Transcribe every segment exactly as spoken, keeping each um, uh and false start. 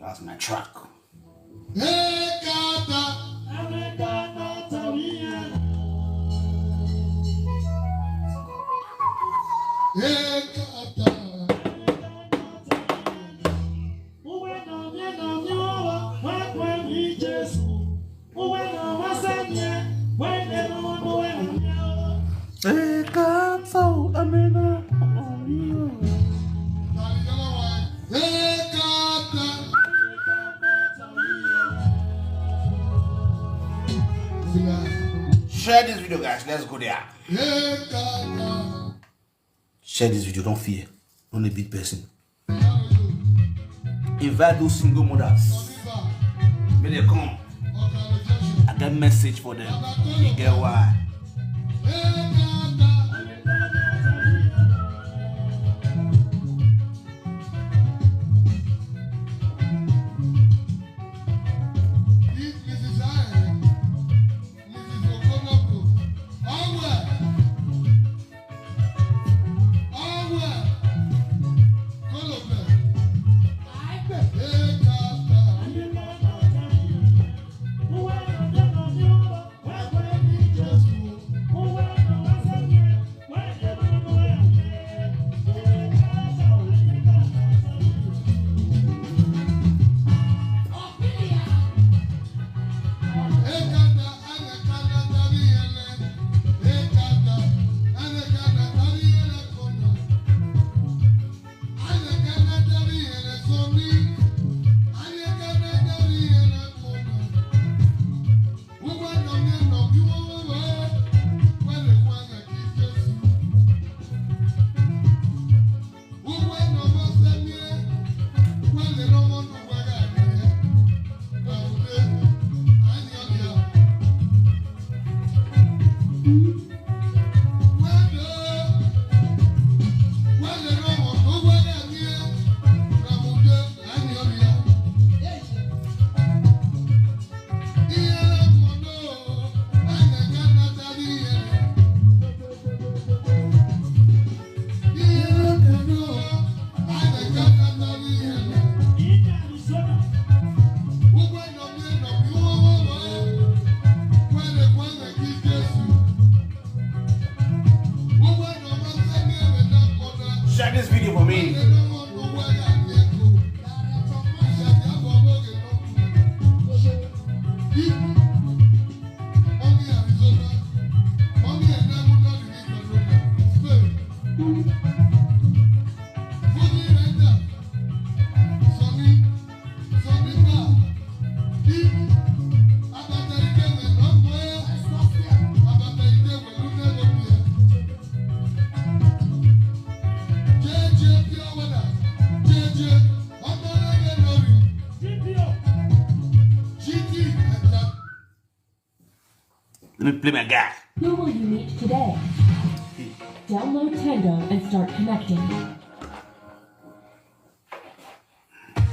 That's my track. Share this video, guys. Let's go there. Share this video. Don't fear. Only big person. Invite those single mothers. May they come. I got message for them. You get why? Share this video for me. Let me play my guy. Who will you meet today? Download Tango and start connecting.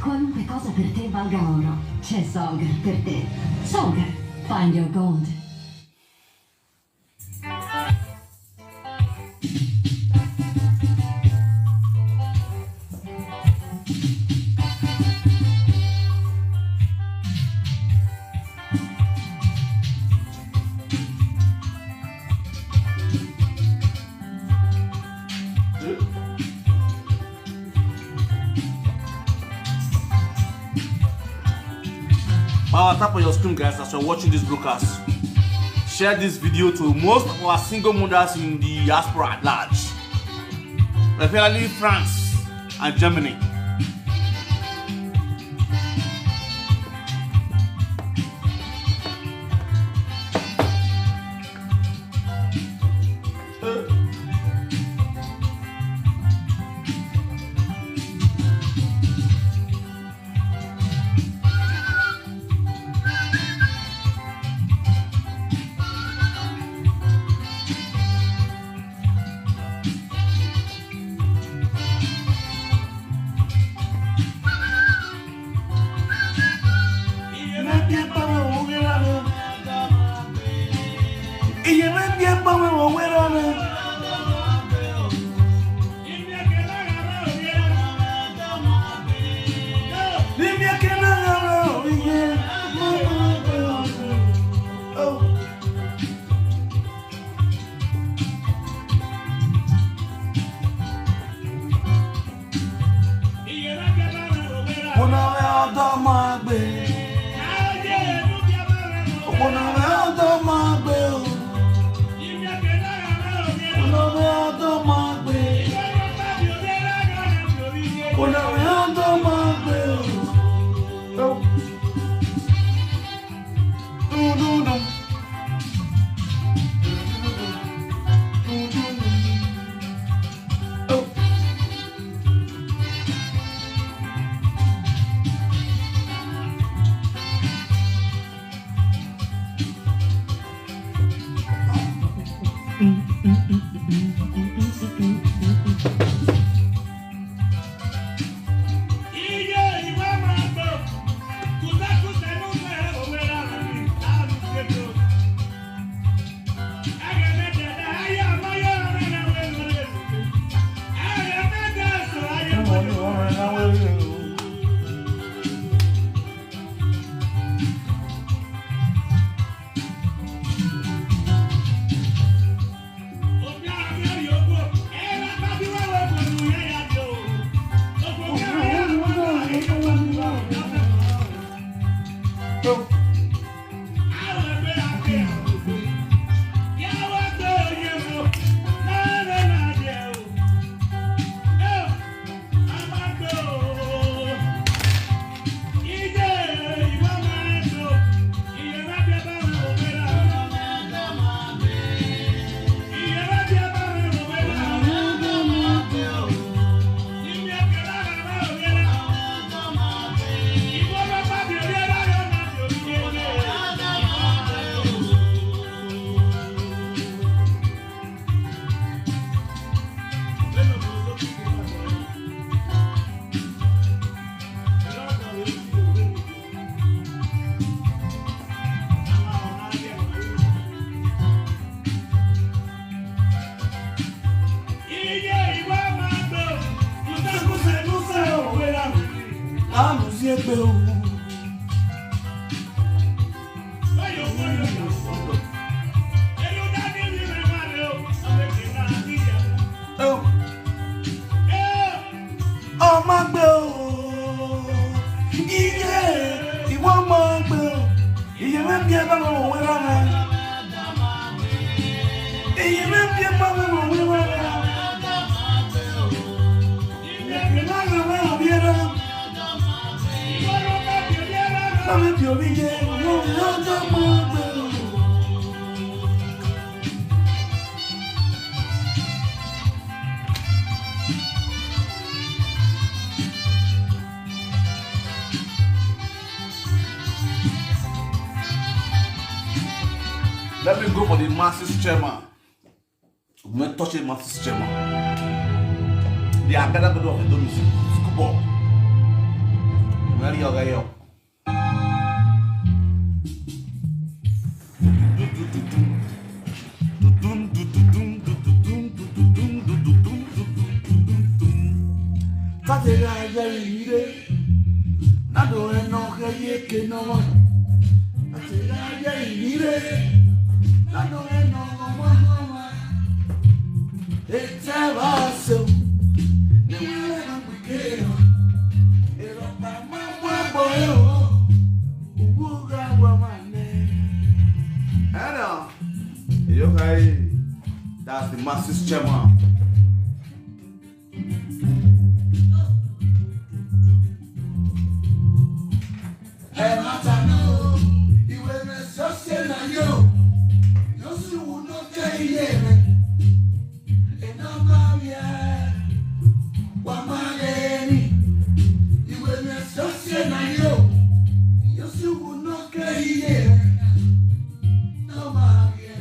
Qualunque cosa per te valga oro, c'è Solgar per te. Solgar, find your gold. Power tap on your screen, guys, as you're watching this broadcast. Share this video to most of our single mothers in the diaspora at large, especially France and Germany. Ọdọ máa gbé. Òpònà rẹ̀ ọdọ máa gbé o. Òpònà rẹ̀ ọdọ máa gbé. Òpònà rẹ̀ ọdọ máa gbé o. Dun, dun, dun. Ọmọ gbé o, iye, ìwọ ọmọ gbé o, iye mẹ́bí ẹ bá mi wò wẹ́rẹ́ rẹ. Iye mẹ́bí ẹ bá mi wò wẹ́rẹ́ rẹ. Iye mẹ́bí ẹ bá mi wò wẹ́rẹ́ rẹ. Mami bi omi je, mo mi ọjọ́ mọ́ gbé o. Let me go for the masses chairman. When touch a masses chairman, they are gathered go of the music. School ball. Very okay, yo. Tatera yeri ire, nado eno heye ke no wa. Tatera yeri ire, nado eno wa wa wa. Ete ba se, ni wele na gbike o. Ero pa ma pa bo e o. Ugu ga wa ma ne. Hello. Yo, hey. That's the masses chairman. Ẹ má ta náà o, ìwé rẹ̀ sọ́sẹ̀ náà yóò, yóò sì wù náà kẹ́ iye rẹ̀. Iná máa rí ẹ, wà máa lè ní. Ìwé rẹ̀ sọ́sẹ̀ náà yóò, yóò sì wù náà kẹ́ iye rẹ̀. Iná máa rí ẹ.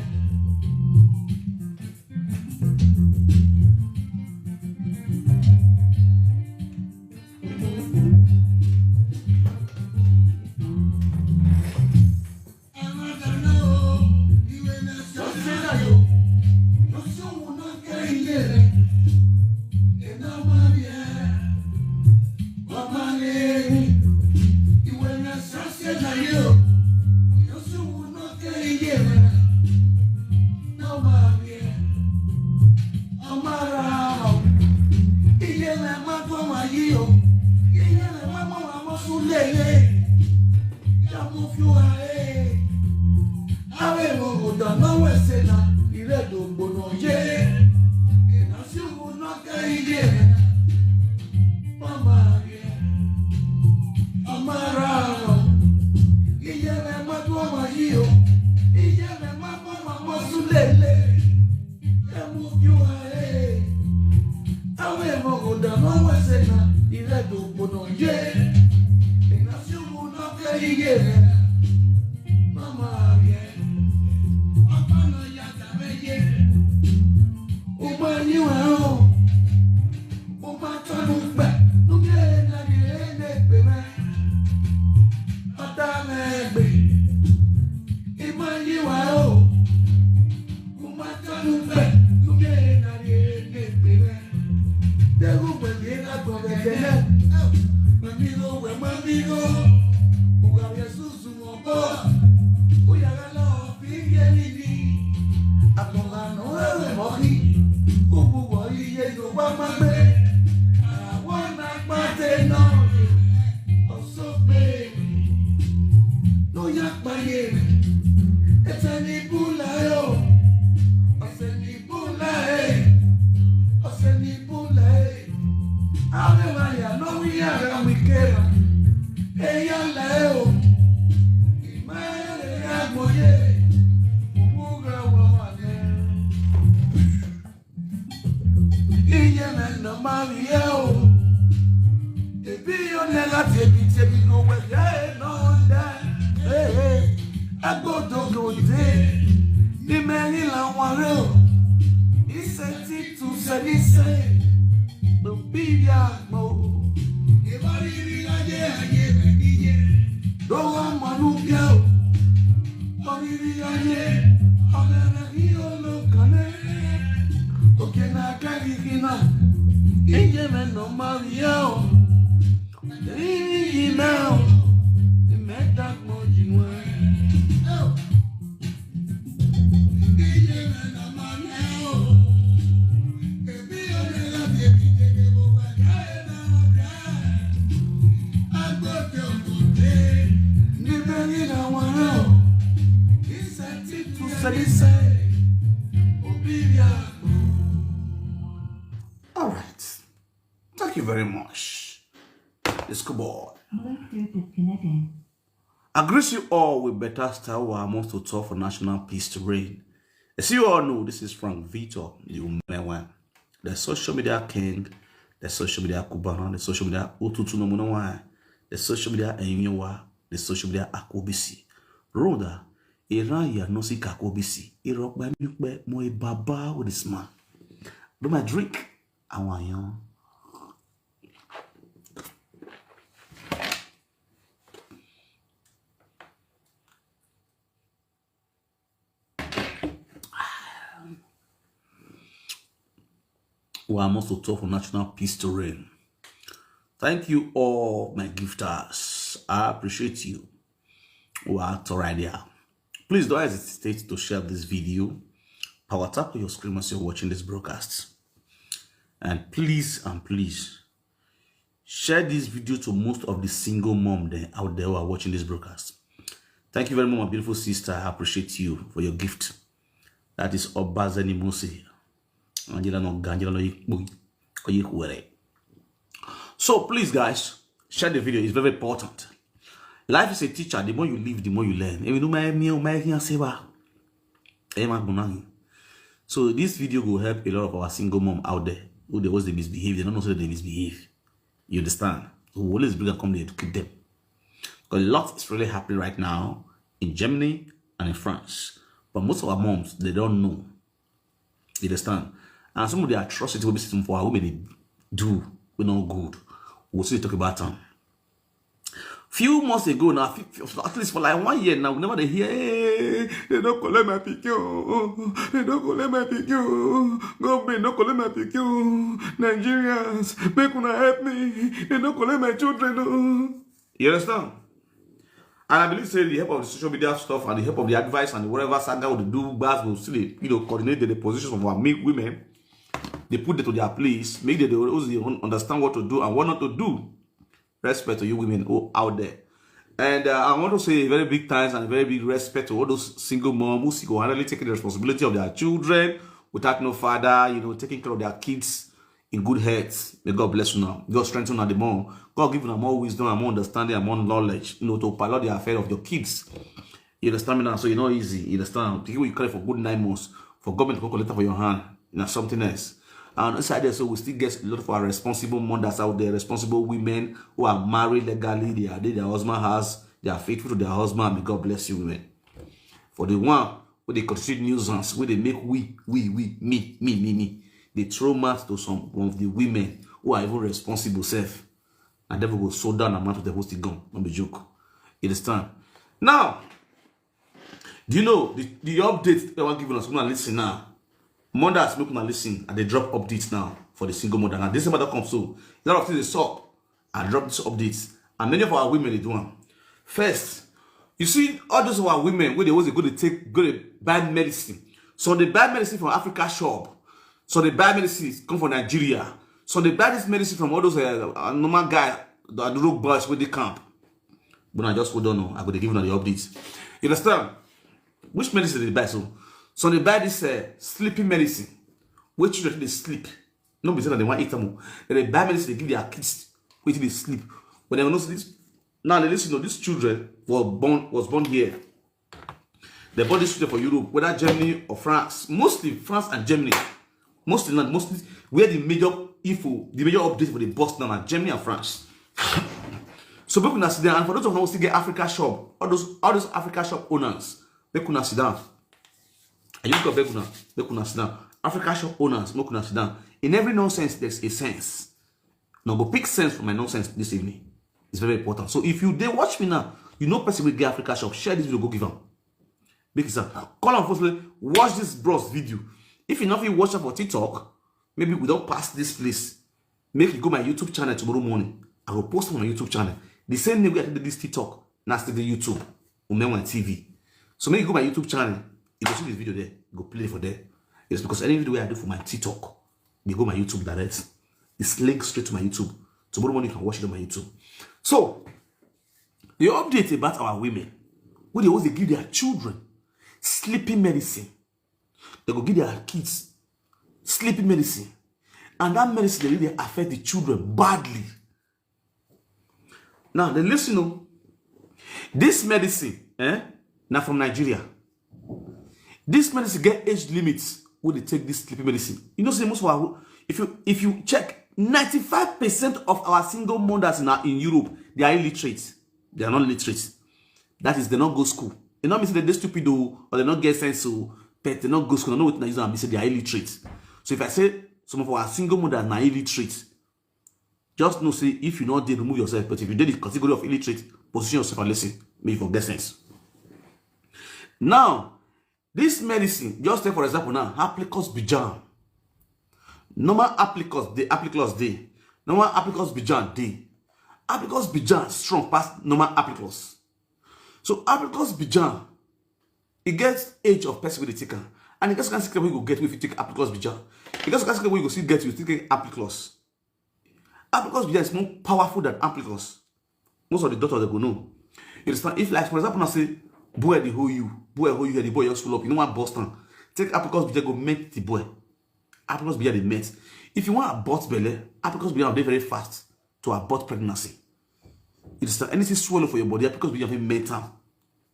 Ya move you are. Awe mo go down no we say na. Ire do gbono ye. Na si wo no ka iye. Mama ye. Amara. Iye me ma do ma yi o. Iye me ma ma ma mo su lele. Ya move you are. Awe mo go down no we say na. Ire do gbono ye. Na si wo no ka iye. Mama ye. Papa no ya ta me ye. Uma ni wa o. Uma ta nu gbe. Nu ye na ni e ne gbe me. Ata me gbe. Ima yi wa o. Uma ta nu gbe. Nu ye na ni e ne gbe me. Degu gbe ni na gbe gbe. Mami lo we mami lo. Uga Yesu. Aleluya, no we are we kera. Eya leo. Imere ya moye. Umuga wa mane. Iye me no Mario. Ebi yo nega tebi tebi go we ye no nda. Hey, hey. Agodo go de. Ni me ni la ware o. Ise ti tu se ni se. Mo bi ya mo. Ibariri aye aye me ni ye. Do wa mo nu bia o. Oriri aye. Orere hi o lo kane. Oke na ka gi gi na. Iye me no Mario. Iri yi na o. Me da mo jinwa. All right. Thank you very much. It's good boy. Bluetooth disconnected. I greet you all with better style. We are most to talk for national peace to reign. As you all know, this is Frank Vito, the Umewa, the social media king, the social media Cubana, the social media Ututu no Munawa, the social media Enyowa, the social media Akobisi. Rhoda, Iraya no si Kakobisi, Irokba Mukbe, Moi Baba with the smile. Do my drink, I want you. We are most to talk for national peace to reign. Thank you all, my gifters. I appreciate you. We are to right there. Please don't hesitate to share this video. Power tap your screen as you're watching this broadcast. And please, and please, share this video to most of the single mom there out there who are watching this broadcast. Thank you very much, my beautiful sister. I appreciate you for your gift. That is Obazeni Musi. Angela no Angela no Yikpo, Oyikwere. So please, guys, share the video. It's very important. Life is a teacher. The more you live, the more you learn. Even though my, my, my, my, my, my, my, my, my, So this video will help a lot of our single mom out there who they always they misbehave. They don't know so they misbehave. You understand? So we always bring and come to educate them. Because a lot is really happening right now in Germany and in France. But most of our moms, they don't know. You understand? And some of the atrocities we be sitting for our women they do, we not good. We'll still talk about them. Few months ago now, fe- fe- at least for like one year now, we never dey hear, "Hey, they don't collect my pikin. Oh, they don't collect my pikin. Oh, government don't collect my pikin. Oh, Nigerians, make una help me. They don't collect my children." Oh." You understand? And I believe say the help of the social media stuff and the help of the advice and whatever saga will do, bars will still, you know, coordinate the positions of our mi- women. They put them to their place, make them they always dey un- understand what to do and what not to do. Respect to you women who out there. And uh, I want to say a very big thanks and a very big respect to all those single moms who still go handle taking the responsibility of their children without no father, you know, taking care of their kids in good health. May God bless you now. God strengthen you the more. God give you more wisdom and more understanding and more knowledge, you know, to pilot the affair of your kids. You understand me now? So you know easy. You understand? People you carry for good nine months for government to collect for your hand. You know something else. And inside there, so we still get a lot of our responsible mothers out there, responsible women who are married legally. They are they their husband has. They are faithful to their husband. May God bless you, women. For the one where they constitute nuisance, where they make we, we, we, me, me, me, me. They throw mats to some of the women who are even responsible self. And devil will sow down amount of the hosting gun. Not be joke. You understand? Now, do you know the, the update they want giving us? Una listen now. Mothers make una listen and they drop updates now for the single mother. Now December don't come so a lot of things they stop. I drop this updates and many of our women they do one. First, you see all those of our women where they always go to take go to buy medicine. So they buy medicine from Africa shop. So they buy medicine come from Nigeria. So they buy this medicine from all those uh, uh, normal guy, the rogue boys with the camp. But I just hold on. I go to give them the updates. You understand? Which medicine they buy so? So they buy this uh, sleeping medicine. Where children they sleep. No be say that they want eat them. Then they buy medicine, they give their kids. Wait till they sleep. But they don't see this. Now they listen to these children were born was born here. They bought this children for Europe, whether Germany or France, mostly France and Germany. Mostly not mostly where the major info, the major update for the boss now are Germany and France. So make una sit down, and for those of us who still get Africa shop, all those all those Africa shop owners, make una sit down. I just go beg una, make una sit down. Africa shop owners, make una sit down. In every nonsense, there's a sense. Now go pick sense from my nonsense this evening. It's very important. So if you they watch me now, you know person will get Africa shop. Share this video, go give them. Because uh, call on first, watch this bros video. If you not fit watch am for TikTok, maybe we don't pass this place. Make you go my YouTube channel tomorrow morning. I will post on my YouTube channel. The same thing we I did this TikTok, now still the YouTube, Umewan T V. So make you go my YouTube channel. You go see this video there. Go play for there. It's because any video I do for my TikTok, you go my YouTube direct. It's linked straight to my YouTube. Tomorrow morning you can watch it on my YouTube. So the update about our women, who they always give their children sleeping medicine. They go give their kids sleeping medicine. And that medicine they really affect the children badly. Now, they listen, oh, this medicine, eh, now from Nigeria. This medicine get age limits where they take this sleeping medicine. You know, say most of our, if you if you check, ninety-five percent of our single mothers in, our, in Europe, they are illiterate. They are not literate. That is, they not go school. It not mean say they stupid though, or they not get sense so, but they not go school. I know what I use and say they are illiterate. So if I say some of our single mothers are illiterate, just know say if you not they remove yourself, but if you did the category of illiterate, position yourself and listen. May you forget sense. Now, this medicine, just take for example now, Applicus bijan. Normal Applicus, the Applicus day. Normal Applicus bijan day. Applicus bijan strong past normal Applicus. So Applicus bijan, it gets age of person with the taker. And it gets cancer we go get if you take Applicus bijan. It gets cancer we go still get you take Applicus. Applicus bijan is more powerful than Applicus. Most of the doctors they go know. You understand? If like for example, I say, boy, they hold you, boy, hold you, the boy just full up. You know what Boston? Take Applicus bijan go make the boy. Applicus bijan they met. If you want abort belly, Applicus bijan they very fast to abort pregnancy. You understand? Anything swallow for your body, Applicus bijan fit make am.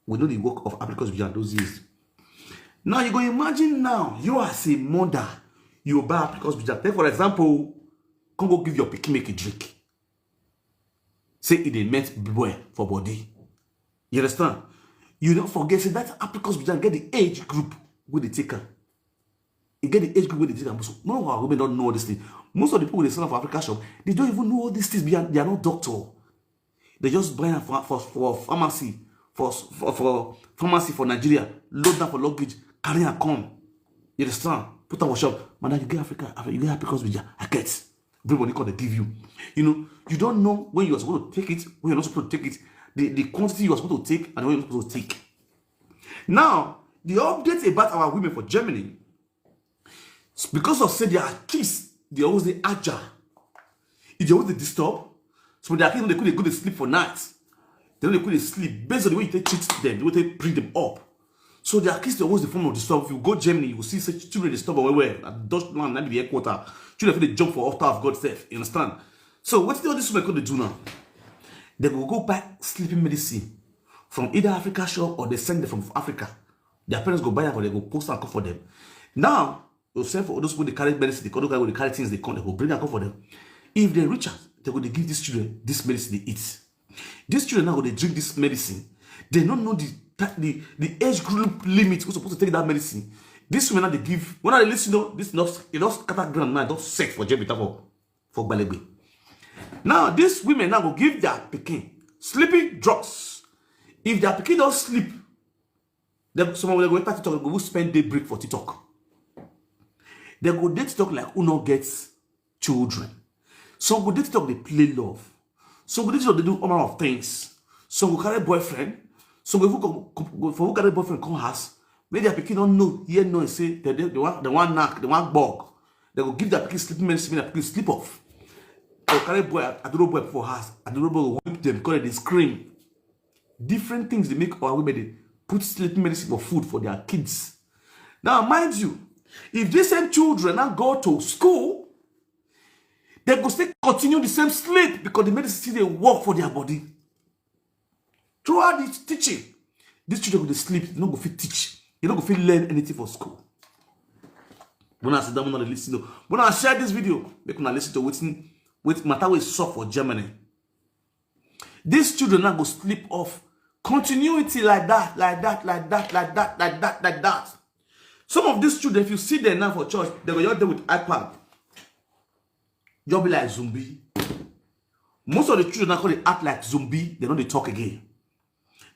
We know the work of Applicus bijan those years. Now you go imagine now, you as a mother, you buy Applicus bijan. Take for example, come go give your pikin make a drink. Say it dey met boy for body. You understand? You don't forget say that Applicus bijan get the age group with the taker. You get the age group with the taker. So none of our women don't know this thing. Most of the people they sell for Africa shop, they don't even know all these things. They are, they are not doctor. They just buy am for, for, for pharmacy, for, for, for pharmacy for Nigeria, load down for luggage, carry and come. You understand? Put am for shop. Madam, you get Africa, Africa, you get Applicus bijan. I get. Everybody call they give you. You know, you don't know when you are supposed to take it, when you're not supposed to take it, the, the quantity you are supposed to take, and when you're not supposed to take. Now, the update about our women for Germany, it's because of say their kids, they always the agile. If they always dey disturb, so their kids they could they go to sleep for night. They no dey quick dey sleep based on the way you take treat them, the way you take bring them up. So their kids dey always dey form of disturb. If you go Germany, you go see say children dey stubborn well well. At Dutch land, na be the headquarter. Children fit dey jump for altar of God sef. You understand? So wetin all these women come dey do now? They go go buy sleeping medicine from either Africa shop or they send them from Africa. Their parents go buy am for them, go post am come for them. Now, go send for those people dey carry medicine, they come, those guys wey dey carry things, they come, they go bring am come for them. If they reach out, they go dey give these children this medicine they eat. These children now go dey drink this medicine. They no know the ti- the the age group limit who's supposed to take that medicine. This women now dey give. When I listen, though, this not e don scatter ground now, don set for Jebita for for Gbalegbe. Now these women now go give their pikin sleeping drugs. If their pikin don sleep, then some of them go enter TikTok, go spend daybreak for TikTok. They go dey TikTok like who no get children. Some go dey TikTok dey play love. Some go dey TikTok dey do all manner of things. Some go carry boyfriend. Some go even come, come, go for who carry boyfriend come house. Make their pikin no know, hear noise, say they, they, they want they want knack, they want bog. They go give their pikin sleeping medicine, make their pikin sleep off. They go carry boy, aduro boy for house, aduro boy go whip them, call it dey scream. Different things they make our women dey put sleeping medicine for food for their kids. Now, mind you, if these same children now go to school, they go still continue the same sleep because the medicine still dey work for their body. Throughout the teaching, these children go dey sleep, they no go fit teach, they no go fit learn anything for school. When I sit down, when I listen to, when I share this video, make una listen to wetin with matter wey sup for Germany. These children now go sleep off. Continuity like that, like that, like that, like that, like that, like that. Some of these children, if you see them now for church, they go just dey with iPad. Just be like zombie. Most of the children now come dey act like zombie. They no dey talk again.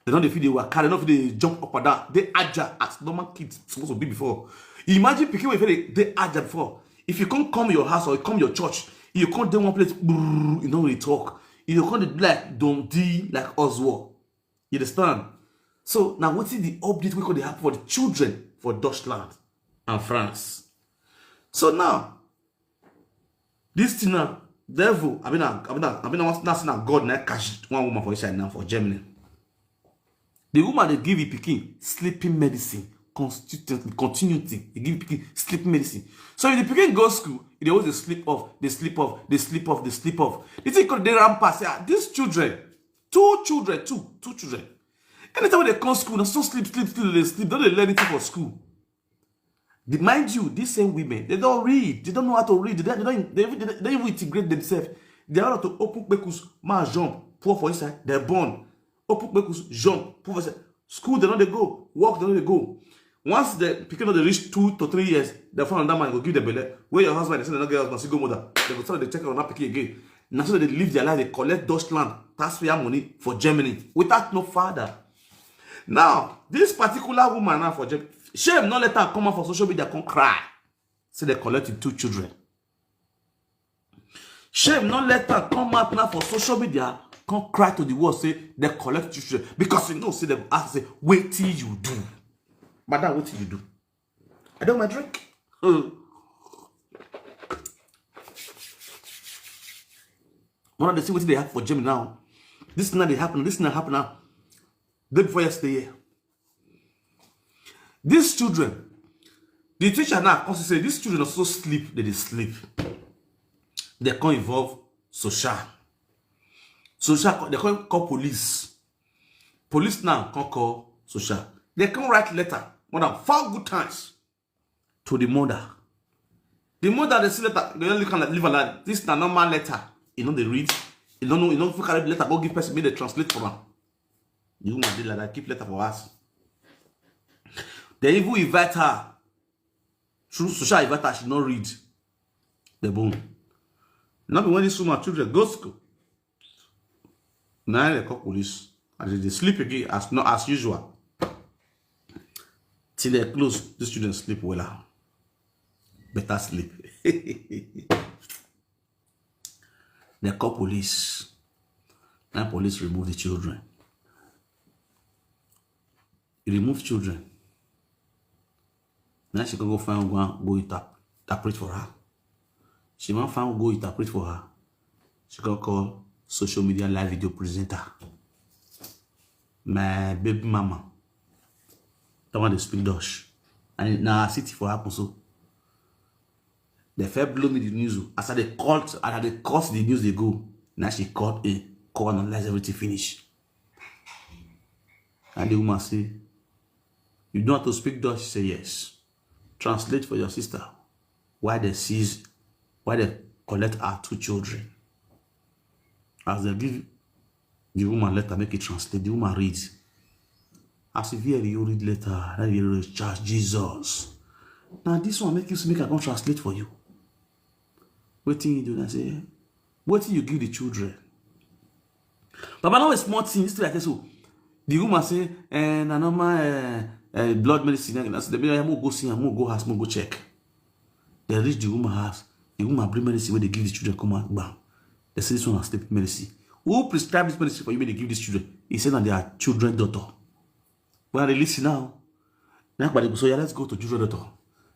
They no dey fit dey waka. They no fit dey jump up and down. They agile as normal kids supposed to be before. Imagine pikin wey fit dey dey agile before. If you come come your house or you come your church, you come dey one place, brrr, you no dey talk. You go come dey do like Dundee, like Oswald. You understand? So now wetin the update wey come dey happen for the children for Dutchland and France? So now, this thing now, devil, I mean, I mean, I mean, I want now say na God na catch one woman for inside now for Germany. The woman dey give the pikin sleeping medicine, consistently, continuity. Dey give the pikin sleeping medicine. So if the pikin go school, e dey always dey sleep off, dey sleep off, dey sleep off, dey sleep off. The thing come dey rampant. Say, ah, these children, two children, two, two children. Anytime wey they come school, na so sleep, sleep, sleep, they sleep. Don't they learn anything for school? The, mind you, these same women, they don't read. They don't know how to read. They don't, they don't, they don't, they don't even integrate themselves. They are to open kpekus, man jump, pour for inside. They're born. Open kpekus, jump, pour for inside. School, they no dey go. Work, they no dey go. Once the pikin don dey reach two to three years, they find another man go give them belle. Where your husband? They say they no get husband, single mother. They go start dey check on that pikin again. Na so they live their life. They collect Dutchland taxpayer money for Germany without no father. Now, this particular woman now for Germany, shame no let her come out for social media come cry. Say they collect him two children. Shame no let her come out now for social media come cry to the world say they collect two children because you know say they go ask say wetin you do, madam, wetin you do? I don my drink. Hmm. One of the things wetin dey happen for Germany now. This thing now dey happen. This thing na happen now. Day before yesterday here. These children, the teacher now come say these children also sleep, they dey sleep. They come involve social. Social, they come call police. Police now come call social. They come write letter more than four good times to the mother. The mother dey see letter, they just look am like, leave am like this na normal letter. You know they read. You don't know, you don't fit carry the letter, go give person, make they translate for am. The woman dey like that, keep letter for us. They even invite her. Through social invite her, she no read. The bone. Not be when this woman children go school. Now they call police. And they sleep again as not as usual. Till they close, these children sleep well. Better sleep. They call police. Now police remove the children. He remove children. Now she can go find one, go interp- interpret for her. She want find go interpret for her. She can call social media live video presenter. My baby mama, that one dey speak Dutch. And na city for happen so. They first blow me the news o. As I dey cut, as I dey cut the news dey go, now she cut in, come analyze everything finish. And the woman say, "You know how to speak Dutch?" She say, "Yes." "Translate for your sister why they seize, why they collect her two children." As they give the woman letter, make it translate. The woman reads. As if you read letter, that you read charge Jesus. Now this one make you make I come translate for you. Wetin you do? I say, "Wetin you give the children?" Baba, now a small thing. This thing like this, so the woman say, "Eh, na normal, eh, eh, blood medicine." I say, "Let me go see am, go house, go check." They reach the woman house. The woman bring medicine where they give the children come out. Bam. They say, "This one is sleeping medicine." "Who prescribe this medicine for you? Make they give these children?" He said, "Na their children daughter." When they listen now, now, but they go, "So yeah, let's go to children daughter."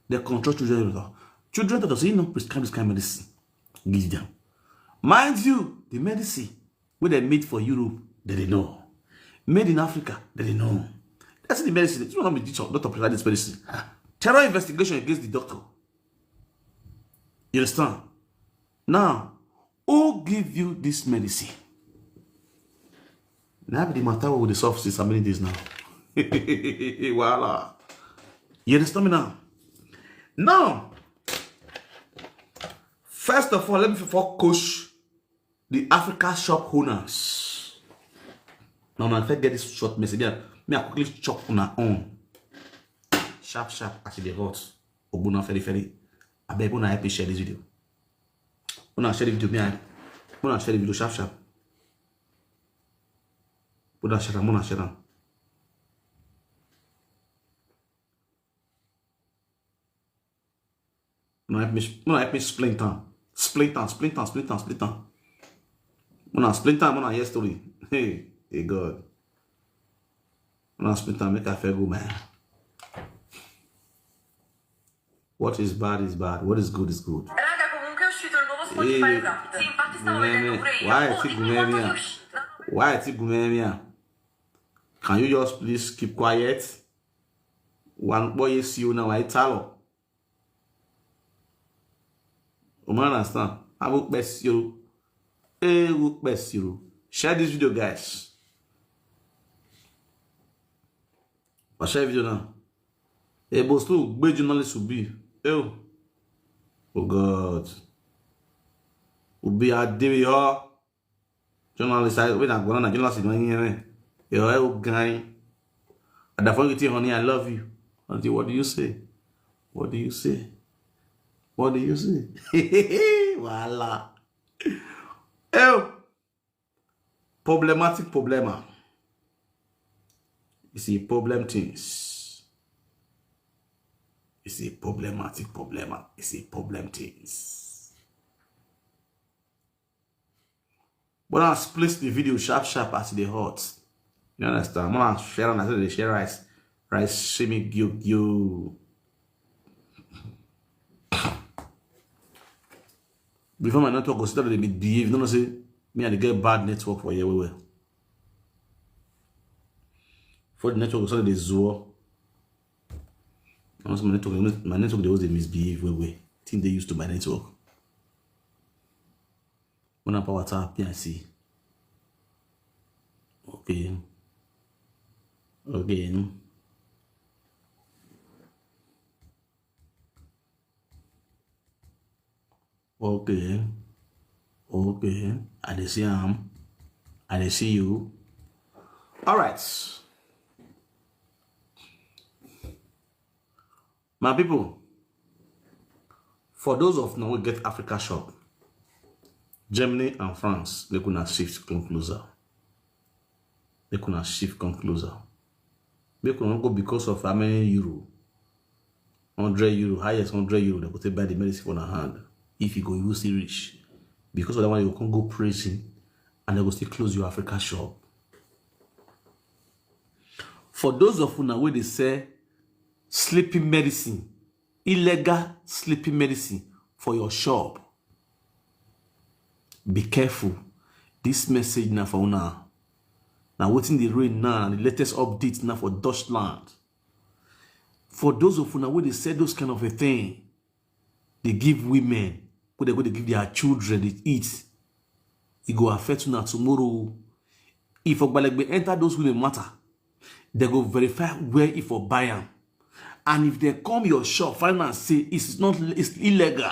They control children daughter. Children daughter say, "You no prescribe this kind of medicine." Give them. Mind you, the medicine wey dem made for Europe, they dey know. Made in Africa, they dey know. That's the medicine. You know, not be doctor prescribe this medicine. Terror investigation against the doctor. You understand? Now, who give you this medicine? Now be the matter with the soft since how many days now? Voila. You understand me now? Now, first of all, let me for coach the Africa shop owners. Now, I first get this short message. Me, I quickly chop una own. Sharp, sharp, as e dey hot. Ogbona, ferry, ferry. Abeg, una help me share this video. Una share the video, me, I, una share the video, sharp, sharp. Una share am, una share am. Una help me, una help me splint am. Splint am, splint am, splint am, splint am. Una splint am, una hear story. Hey, hey God. Una splint am, make I fair go, man. What is bad is bad. What is good is good. Raga, comunque è uscito il nuovo Spotify Wrapped. Sì, infatti stavo vedendo pure io. Why ti gumemia? Why ti gumemia? Can you just please keep quiet? One boy is you now, I tell you. You understand? I will best you. I will best you. Share this video, guys. But share video now. Ebo still gbé journalist will be. Ew. Oh God. Will be a day we are. Journalist, I wait, I'm gonna journalist in here. Yo, oh guy. And the funny thing, honey, I love you. Auntie, what do you say? What do you say? What do you say? Voila. Ew. Problematic problema. It's a problem things. It's a problematic problema. It's a problem things. But I split the video sharp sharp as they hot. You understand? When I share and I say they share rice. Rice shimmy gyo gyo. Before my network go start to dey behave, you know say me I dey get bad network for here well well. For the network go start to dey zuo. Once my network, my network dey always dey misbehave well well. Think they used to my network. When I power tap, P I C. Okay. Okay. Okay. Okay. I dey see am. I dey see you. All right. My people, for those of now we get Africa shop, Germany and France, they gonna shift come closer. They gonna shift come closer. Make una go because of how many euro? Hundred euro, highest hundred euro, they go take buy the medicine for una hand. If you go use it rich. Because of that one, you can go prison and they go still close your Africa shop. For those of una wey dey sell sleeping medicine, illegal sleeping medicine for your shop, be careful. This message na for una. Now, waiting the rain now, and the latest update now for Dutchland. For those of una wey dey sell those kind of a thing, dey give women, go dey go dey give their children dey eat, e go affect una tomorrow. If Ogbalegbe enter those women matter, they go verify where e for buy am. And if they come your shop, find out say it's not, it's illegal,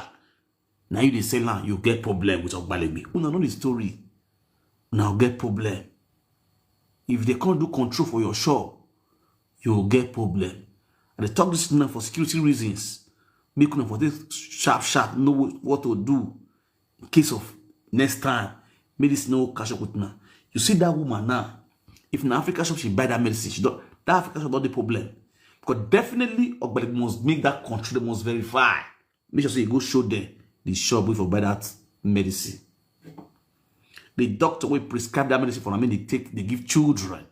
now you dey sell am, you get problem with Ogbalegbe. Una know the story. Now get problem. If they can't do control for your shop, you will get problem. And they talk this now for security reasons. Make una for this sharp, sharp, know what to do in case of next time. Make this no catch up with now. You see that woman now. If na Africa shop, she buy that medicine. She don't, that Africa shop not the problem. Because definitely, Ogbalegbe must make that control, they must verify. Make sure say you go show them the shop wey for buy that medicine. The doctor will prescribe that medicine for me, they take, they give children.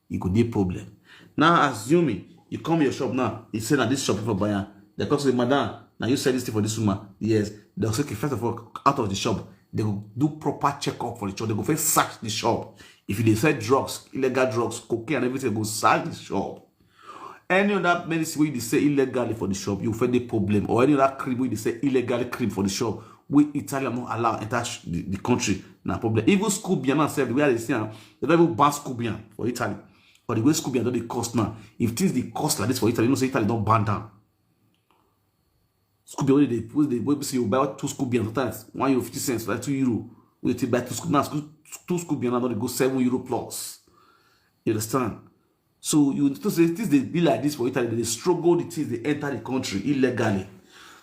It could be a problem. Now, assuming you come your shop now, you say that this shop for buyer, they come say, "Madam, now you sell this thing for this woman." Yes. They'll say, "Okay, first of all, out of the shop, they go do proper checkup for the shop. They go first search the shop. If you dey sell drugs, illegal drugs, cocaine, and everything, go search the shop." Any other medicine wey dey sell illegally for the shop, you find a problem. Or any other cream wey dey sell illegal cream for the shop, wey Italian no allow enter the, the country, na problem. Even Scoop Biana sef, the way I dey see am, they don't even ban Scoop Biana for Italy. But the way Scoop Biana don dey cost now, if things dey cost like this for Italy, you know say Italy don ban down. Scoop Biana wey dey, wey dey, wey be say you buy two Scoop Biana sometimes one euro fifty cents, like two euro. We take buy two Scoop now, two Scoop Biana don dey go seven euro plus. You understand? So you to say things dey be like this for Italy, they struggle the things they enter the country illegally.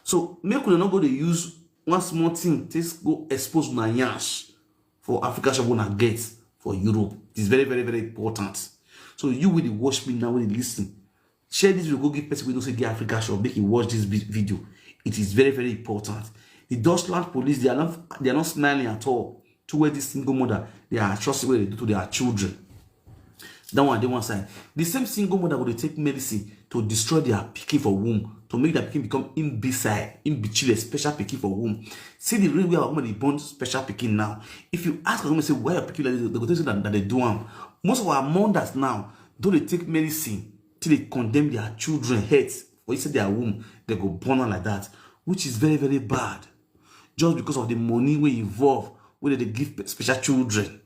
So make we no go dey use one small thing, things go expose una yansh for Africa shop una get for Europe. It is very, very, very important. So you will watch me now, will listen. Share this video, go give person we know say get Africa shop, make you watch this vi- video. It is very, very important. The Dutchland police, they are not, they are not smiling at all towards this single mother. They are atrocity wey they do to their children. That one dey one side. The same single mother go dey take medicine to destroy their pikin for womb, to make their pikin become imbecile, imbecile, special pikin for womb. See the reason why our woman dey born special pikin now. If you ask a woman say why your pikin like this, they go tell you that, that they do am. Most of our mothers now don dey take medicine till they condemn their children health for inside their womb. They go born am like that, which is very, very bad. Just because of the money wey involve, wey they dey give pe- special children,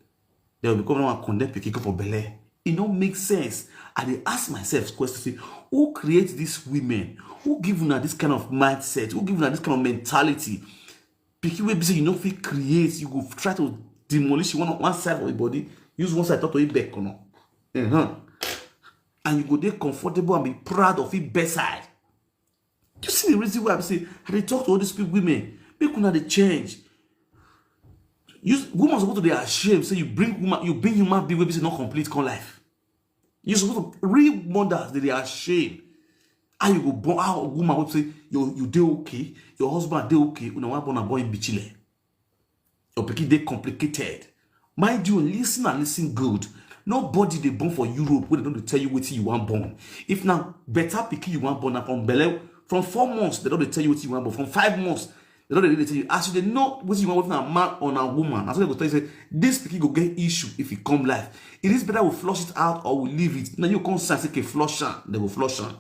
they will become one condemn pikin for belle. E no make sense. I dey ask myself question say, who create these women? Who give una this kind of mindset? Who give una this kind of mentality? Pikin wey be say you no fit create, you go try to demolish one, one side of your body, use one side talk to it back, you know. Uh-huh. And you go dey comfortable and be proud of it bedside. You see the reason why I say I dey talk to all these people, women, make una dey change. You, woman suppose to dey ashamed say you bring woman, you bring human being wey be say not complete come life. You suppose to, real mothers, they dey ashamed. How you go born, how a woman would say you, you dey okay, your husband dey okay, una wan born a boy in bichile. Your pikin dey complicated. Mind you, listen and listen good. Nobody dey born for Europe wey they don dey tell you wetin you wan born. If na better pikin you wan born, na from belle, from four months, they don dey tell you wetin you wan born. From five months, they don dey really tell you. As you dey know wetin you wan born, na man or na woman, na so they go tell you say, "This pikin go get issue if e come life. It is better we flush it out or we leave it." Now you come say, "Okay, flush am," they go flush am.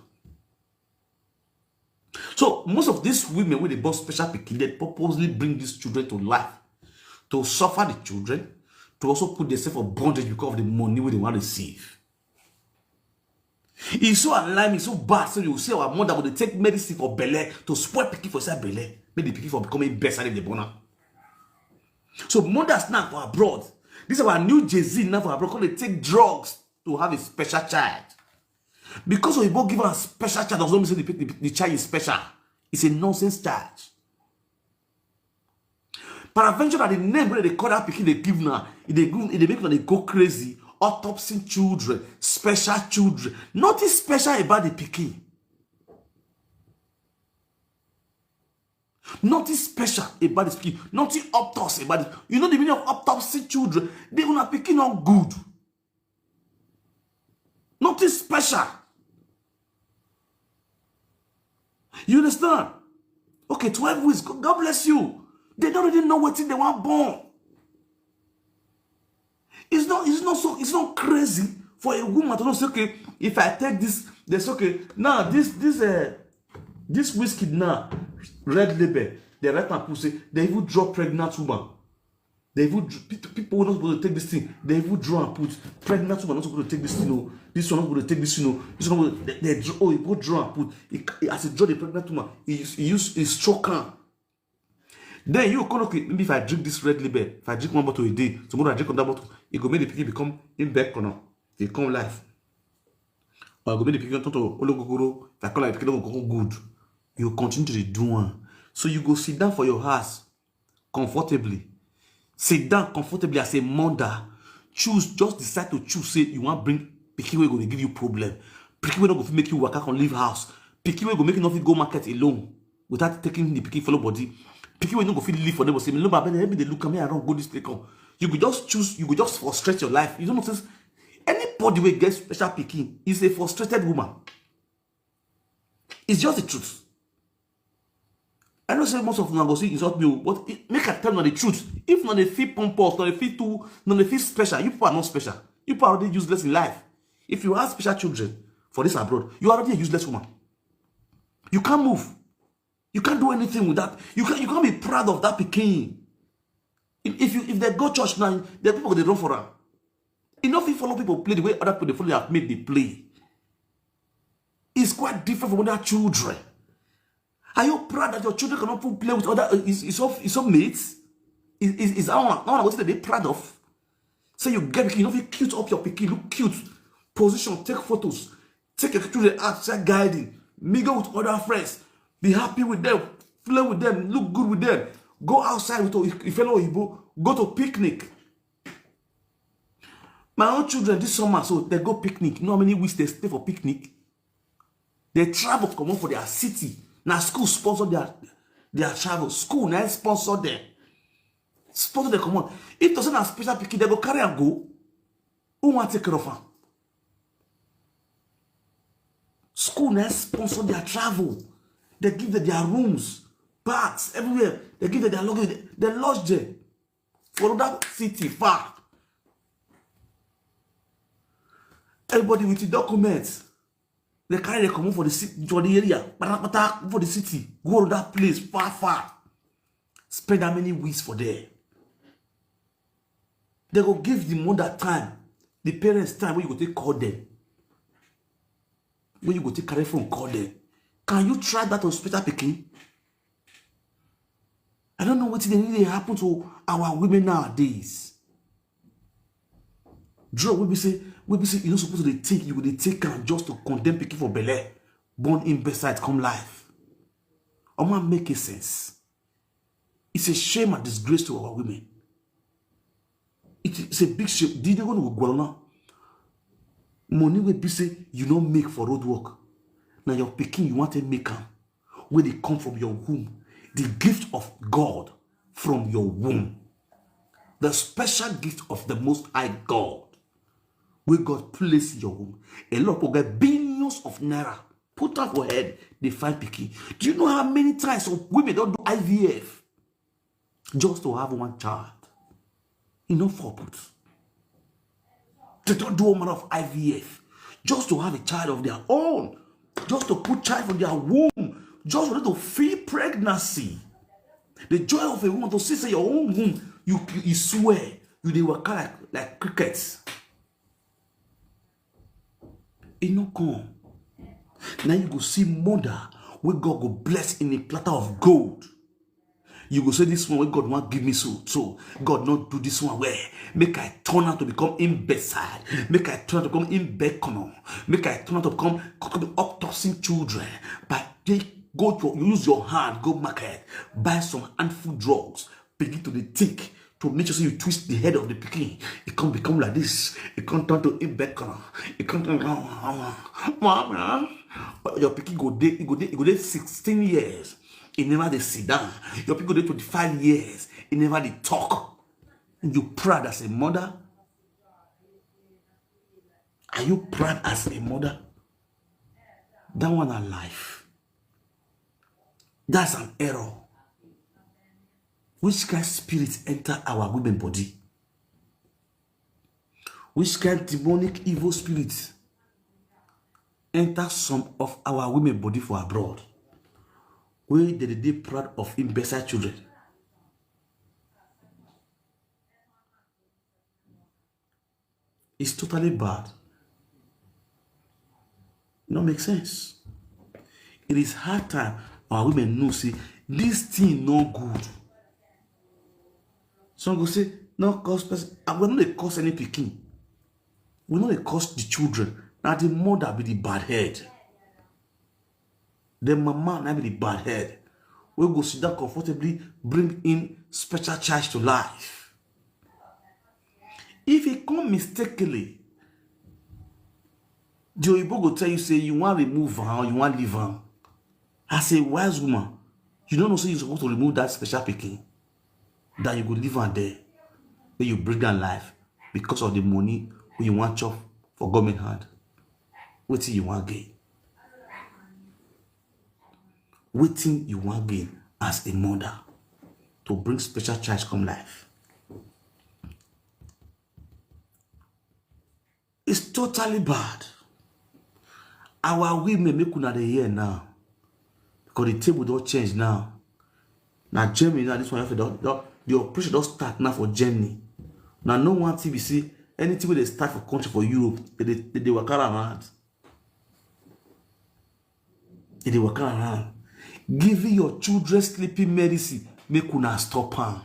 So most of these women wey dey born special pikin, they purposely bring these children to life, to suffer the children, to also put themselves for bondage because of the money wey they wan receive. E so alarming, so bad, so you see our mother go dey take medicine for belle to spoil pikin for inside belle, make the pikin for becoming better than the born am. So mothers now for abroad, this our new Gen Z now for abroad, come dey take drugs to have a special child. Because Oyibo give am special child does not mean say the, the, the child is special. It's a nonsense child. Peradventure, that the name wey they call that pikin they give now, e dey give, e dey make una dey go crazy. Autopsy children, special children. Nothing special about the pikin. Nothing special about the pikin. Nothing autopsy about it. You know the meaning of autopsy children? They una pikin not good. Nothing special. You understand? Okay, twelve weeks. God God bless you. They don't even know wetin they wan born. It's not, it's not so, it's not crazy for a woman to know say, okay, if I take this, there's okay. Now this, this uh this whiskey now, red label, they write and put say they even draw pregnant woman. They even dr- pe- people who not supposed to take this thing. They even draw and put pregnant woman not supposed to take this thing. No, this one not supposed to take this thing. No, this one not supposed to, they, they draw, oh, you go draw and put it, it- as you draw the pregnant woman, you use, you use, you stroke her. Then you come, okay, maybe if I drink this red label, if I drink one bottle a day, tomorrow I drink another bottle, it go make the pikin become in back corner, they come life. Or go make the pikin turn to ologogoro, if I call like pikin no go come good. You continue to dey do one. So you go sit down for your house comfortably. Sit down comfortably as a mother. Choose, just decide to choose. Say you want bring pikin wey go dey give you problem. Pikin wey no go fit make you waka come leave house. Pikin wey go make you no fit go market alone without taking the pikin follow body. Pikin wey no go fit live for neighbor say, "No, but let me dey look am, I don't go this place come." You go just choose, you go just frustrate your life. You don't know since anybody wey get special pikin is a frustrated woman. It's just the truth. I know say most of una go see insult me, but it, make I tell you the truth. If not they feel pompous, not they feel too, not they feel special, you people are not special. You people are already useless in life. If you have special children for this abroad, you are already a useless woman. You can't move. You can't do anything with that. You can't, you can't be proud of that pikin. If, if you, if they go church now, the people they run for her. You know, if you follow people play the way other people they follow have made they play, it's quite different from other children. Are you proud that your children cannot even play with other uh, is is of is of mates? Is is is that one, that one what they proud of? Say you get pikin, you know, you cute up your pikin, look cute, position, take photos, take your children out, start guiding, mingle with other friends, be happy with them, play with them, look good with them, go outside with your fellow Igbo, go to picnic. My own children this summer, so they go picnic. You know how many weeks they stay for picnic? They travel come up for their city. Now school sponsor their their travel. School now sponsor them. Sponsor them come on. If there's a special pikin, they go carry and go. Who want to take care of them? School now sponsor their travel. They give them their rooms, baths, everywhere. They give them their luggage. They, they lodge there. For that city far. Everybody with the documents. They carry them come for the city, for the area, patapata, for the city, go to that place far, far. Spend how many weeks for there? They go give the mother time, the parents time when you go take call them, when you go take carry phone call them. Can you try that on special pikin? I don't know what they really happen to our women nowadays. Draw, we be say, we be say, you no supposed to dey take, you go dey take am just to condemn pikin for belle, born in bedside, come life. Omo, make a sense. It's a shame and disgrace to our women. It is a big shame. Did you go to Gualana? Money wey be say you no make for road work. Now your pikin you want to make am. Wey dey come from your womb. The gift of God from your womb. The special gift of the Most High God. Wey God place in your womb. A lot of people get billions of naira. Put am for head, they find pikin. Do you know how many times some women don't do I V F? Just to have one child. E no for put. They don't do all manner of I V F just to have a child of their own, just to put child from their womb, just for them to feel pregnancy. The joy of a woman to see say your own womb, you you swear, you dey waka like like crickets. E no come. Now you go see mother wey God go bless in a platter of gold. You go say this one wey God wan give me so, so God no do this one well. Make I turn out to become imbecile. Make I turn out to become imbekono. Make I turn out to become, become autopsy children. But they go to use your hand, go market, buy some handful drugs, begin to dey take to make sure say you twist the head of the pikin. It can't become like this. It can't turn to imbekono. It can't turn. Mama, your pikin go dey, e go dey, e go dey sixteen years. E never dey sit down. Your pikin go dey twenty-five years. E never dey talk. You proud as a mother? Are you proud as a mother? That one na life. That's an error. Which kind spirit enter our women body? Which kind demonic evil spirit enter some of our women body for abroad, wey dem dey dey proud of imbecile children? It's totally bad. No make sense. It is hard time our women know say this thing no good. Some go say, "No cause person." And we no dey cause any pikin. We no dey cause the children. Na the mother be the bad head. The mama na be the bad head. We go sit down comfortably, bring in special child to life. If e come mistakenly, the oyibo go tell you say you wan remove am or you wan leave am. As a wise woman, you no know say you suppose to remove that special pikin, that you go leave am there, wey you bring am life because of the money wey you wan chop for government hand. Wetin you wan gain? Wetin you wan gain as a mother to bring special child come life? It's totally bad. Our women, make una dey hear now, because the table don change now. Na Germany now, this one, don, don, the operation don start now for Germany. Now, no one thing be say anything wey dey start for country for Europe, they dey, they dey waka around. They dey waka around. Giving your children sleeping medicine, make una stop am.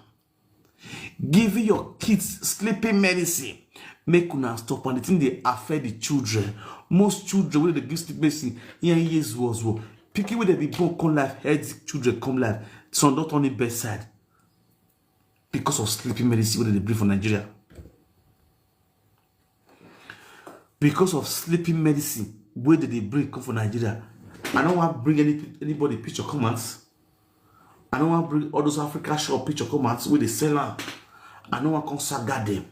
Giving your kids sleeping medicine, make una stop am. The thing dey affect the children. Most children wey dey give sleep medicine, here years was wo. Pikin wey dey be born come life, healthy children come life. Some don turn it bedside because of sleeping medicine wey dey bring for Nigeria. Because of sleeping medicine wey dey dey bring come for Nigeria. I no wan bring any, anybody picture come out. I no wan bring all those Africa shop picture come out wey dey sell am. I no wan come saga them.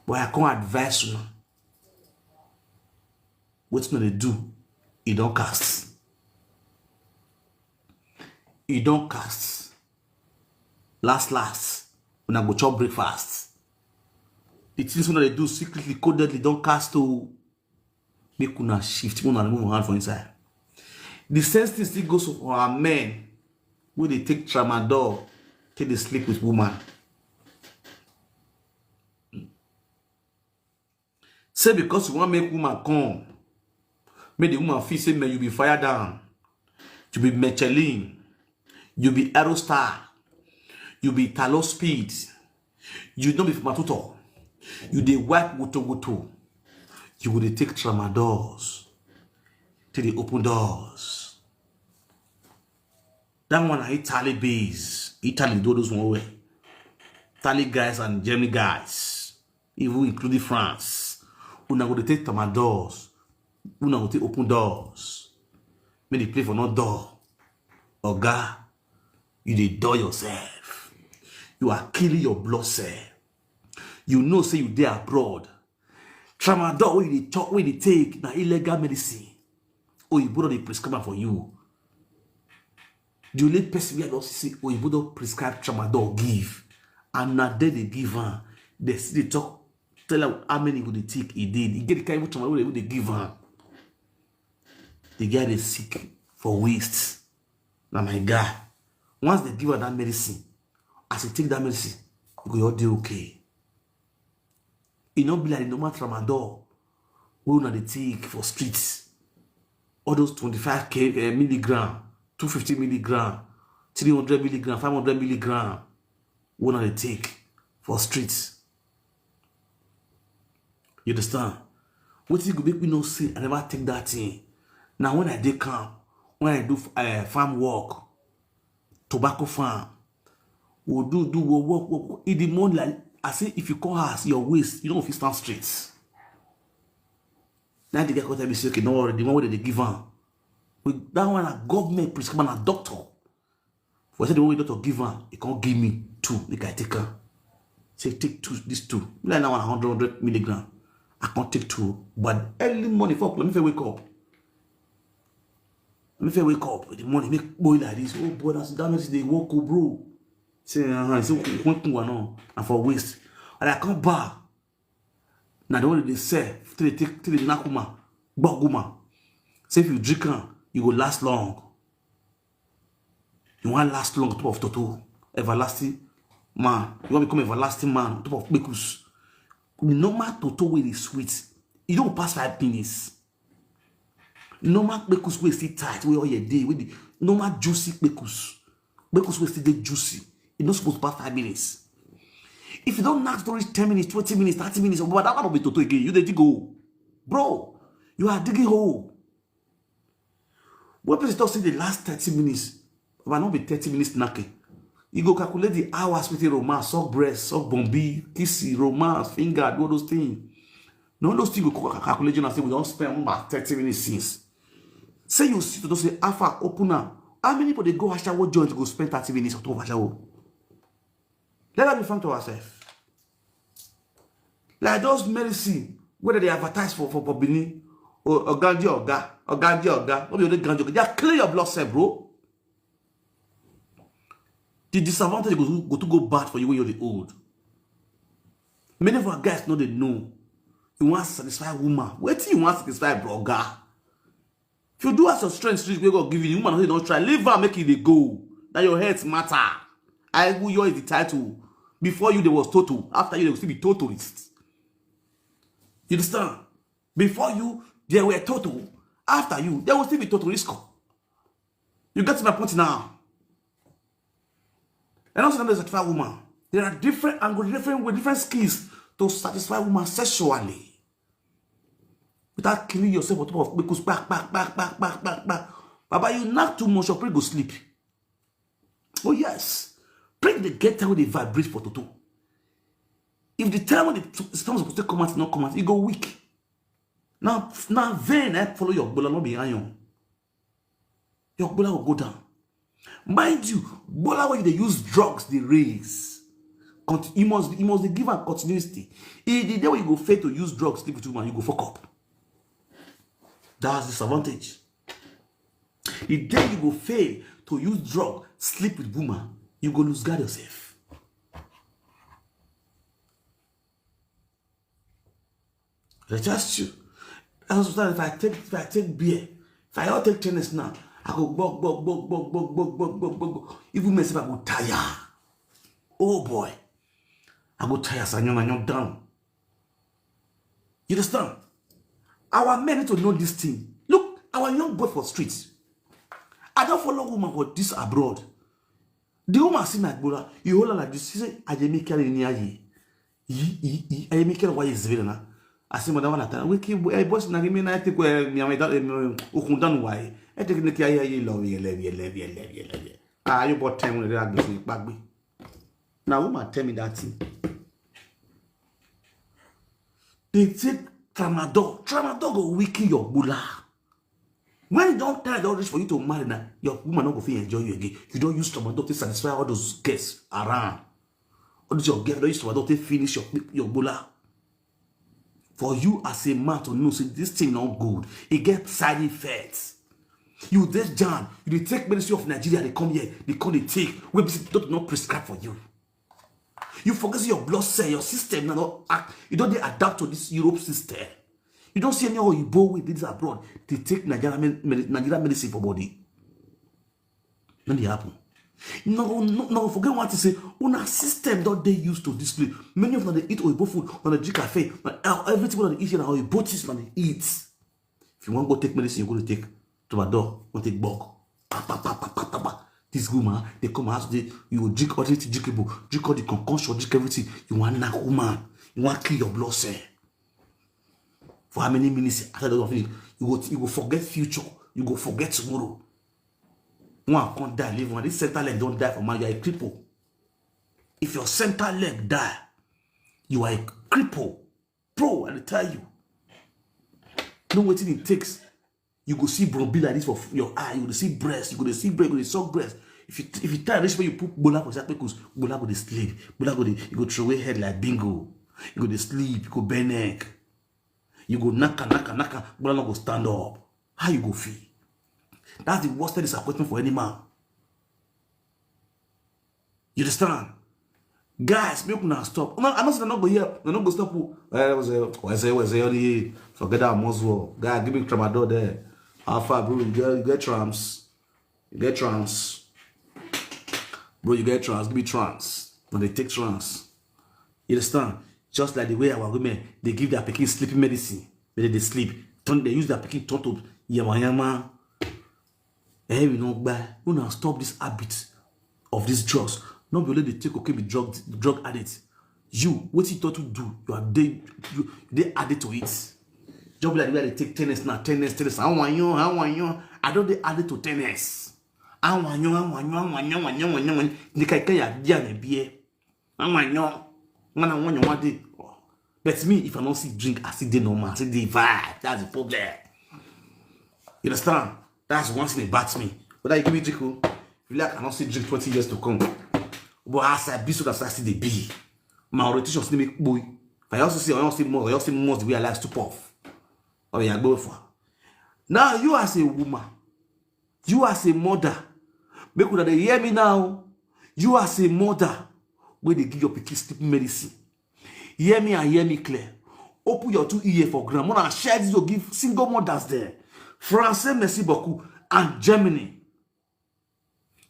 But I come advise una. Wetin una dey do, e don cast. E don cast. Last last, una go chop breakfast. The things una dey do secretly, codedly don cast o. Make una shift, make una remove una hand for inside. The same thing still goes for our men wey dey take tramadol, take dey sleep with woman. Say because you wan make woman come, make the woman feel say, man, you be fire down, you be Michelin, you be Aerostar, you be Talo Speed, you no be Matuto, you dey wipe woto woto, you go dey take tramadols, take dey open doors. That one na Italy base. Italy do those one well. Italy guys and Germany guys, even including France. Una go dey take tramadols. Una go take open doors. Make the play for no door. Oga, you dey door yourself. You are killing your blood cell. You know say you dey abroad. Tramadol wey you dey chop, wey you dey take, na illegal medicine. Oyibo don dey prescribe am for you. The only person wey I don see say oyibo don prescribe tramadol give, and na there dey give am. They still dey talk, tell am how many go dey take a day. E get the kind of tramadol wey dey give am. The guy dey sick for waist. Na my guy. Once they give am that medicine, as he take that medicine, e go all dey okay. E no be like the normal tramadol wey una dey take for streets. All those twenty-five k, eh, milligram, two fifty milligram, three hundred milligram, five hundred milligram wey una dey take for streets. You understand? Wetin go make me know say I never take that thing? Now when I dey camp, when I do uh, farm work, tobacco farm, we do do work, work, work, work. In the morning, like I say, if you come house, your waist, you don't fit stand straight. Now the guy come tell me say, okay, no worry, the one wey dey give am, with that one, a government prescribe, na doctor. For say the one wey doctor give am, he come give me two, make I take am. Say take two, these two. Me like now one hundred, hundred milligram. I come take two. But early morning, four o'clock, me fit wake up. Me fit wake up in the morning, make boy like this. Oh boy, that's that makes dey work, oh bro. Say, uh-huh. Say, when kun wa no, and for waist. And I come back. Na the one wey dey sell, take dey take, take dey knack woman, gbog woman. Say if you drink am, you go last long. You wan last long on top of toto, everlasting man. You wan become everlasting man on top of kpekus. Normal toto wey dey sweet, e don pass five minutes. Normal kpekus wey still tight, wey all your day, wey the normal juicy kpekus, kpekus wey still dey juicy, e no suppose pass five minutes. If you don knack don reach ten minutes, twenty minutes, thirty minutes, but that one no be toto again. You dey dig hole, bro. You are digging hole. When person talk say the last thirty minutes, but no be thirty minutes knacking. You go calculate the hours with the romance, suck breast, suck bombi, kissy, romance, finger, do all those things. None of those things go ca-, calculate you and say we don spend about thirty minutes since. Say you sit to say, "Alpha, open am." How many people dey go ashawo joint go spend thirty minutes on top of ashawo? Let us be frank to ourselves. Like those medicine wey dem dey advertise for, for, for Benin, o-, oga ndi oga, oga ndi oga, no be only ganjo, they are clean your blood cell, bro. The disadvantage go, go to go bad for you when you dey old. Many of our guys no dey know. You wan satisfy woman. Wetin you wan satisfy, bro, oga? If you do as your strength reach, wey God give you, the woman no say don try. Leave am, make e dey go. Na your health matter. Aiguyo is the title. Before you, there was toto. After you, there will still be totorist. You understand? Before you, there were toto. After you, there will still be totorist. You get my point now? And also, not satisfy woman. There are different angles, different with different skills to satisfy woman sexually without killing yourself on top of kpekus, kpa, kpa, kpa, kpa, kpa, kpa, kpa. Baba, you knack too much, your brain go sleep. Oh yes. Brain dey get time wey dey vibrate for toto. If the time wey the sperm suppose take come out, e no come out, e go weak. Now, now vein, eh, follow your gbola, no be iron. Your gbola will go down. Mind you, gbola wey you dey use drugs dey raise. Conti-, you must, you must dey give am continuity. E, the day wey you go fail to use drugs, sleep with woman, you go fuck up. That's disadvantage. The day you go fail to use drug, sleep with woman, you go lose guard yourself. I trust you. That's why if I take, if I take beer, if I all take tennis now, I go gbog, gbog, gbog. Even myself, I go tire. Oh boy. I go tire, sanyo, sanyo down. You understand? Our men need to know this thing. Look, our young boy for streets. I don't follow woman for this abroad. The woman see my brother, he hold her like this. She say, "Ajemi kere ni aye." Yi, yi, yi, Ajemi kere wa is very na. I say, "Madam, what time? We keep, eh, boss, na give me na take, eh, mi, mi, da, eh, mi, okun danu wa, eh. Eh, take ni ki aye, aye, love, ye, love, ye, love, ye, love, ye, love, ye." Ah, you bought time when they are busy, back me. Now, woman tell me that thing. They take tramadol. Tramadol go weaken your gbola. When you don try, don reach for you to marry now, your woman no go fit enjoy you again. You don use tramadol to satisfy all those girls around. All those your girls don use tramadol to finish your, your gbola. For you as a man to know say this thing no good, e get side effects. You dey jam, you dey take medicine of Nigeria, dey come here, dey come dey take, wey be say doctor no prescribe for you. You forget say your blood cell, your system now don act, you don dey adapt to this Europe system. You don see any oyibo wey dey this abroad, dey take Nigerian med-, med-, Nigerian medicine for body. No dey happen. No, no, no, forget one thing, say, una system don dey used to this place. Many of them dey eat oyibo food, una dey drink cafe, una, everything una dey eat here na oyibo things una dey eat. If you wan go take medicine, you go dey take tramadol, go take gbog. Pa, pa, pa, pa, pa, pa, pa. This woman, they come house, they, you go drink all the drinkable, drink all the concoction, drink everything. You wan knack woman, you wan kill your blood cell. For how many minutes after the finish, you go, you go forget future, you go forget tomorrow. One come die, leave one. This center leg don die for man, you are a cripple. If your center leg die, you are a cripple. Bro, I dey tell you. Know wetin it takes. You go see bro be like this for f-, your eye. You go dey see breast. You go dey see breast. You go dey suck breast. If you, if you try reach where you put gbola for Sapekus, gbola go dey sleep. Gbola go dey, you go throw away head like bingo. You go dey sleep. You go bend neck. You go knack am, knack am, knack am. Gbola no go stand up. How you go feel? That's the worst disappointment for any man. You understand? Guys, make una stop. No, I know say dem no go hear, dem no go stop. Oh, eh, was a, was a, was a, forget that muscle. Guy, give me tramadol there. How far, bro? You get, you get trams? You get trams? Bro, you get trams? Give me trams. When they take trams, you understand? Just like the way our women, they give their pikin sleeping medicine, when they sleep, turn, they use their pikin turn to yama yama. Eh, we no buy. We now stop this habit of these drugs. No be only dey take cocaine be drug, drug addict. You, what you thought to do? You are dey, you dey added to it. Just be like the way I dey take ten S now, ten S, ten S. I want you, I want you. I don't dey added to ten S. I want you, I want you, I want you, I want you, I want you. The kai kai ya dia ne bie. I want you. Man, I want you one day. But me, if I don't see drink, I see the normal, I see the vibe. That's the problem. You understand? That's one thing about me. Whether you give me drink, oh, if you like, I don't see drink twenty years to come. But as I be so that I see the be. My orientation still make boy. If I also see, I also see more, I also see more the way I like to puff. Oh yeah, go for. Now you as a woman, you as a mother, make una dey hear me now. You as a mother, wey dey give your pikin sleep medicine, hear me and hear me clear. Open your two ear for ground. Una share this video give single mothers there. France, Merci beaucoup, and Germany.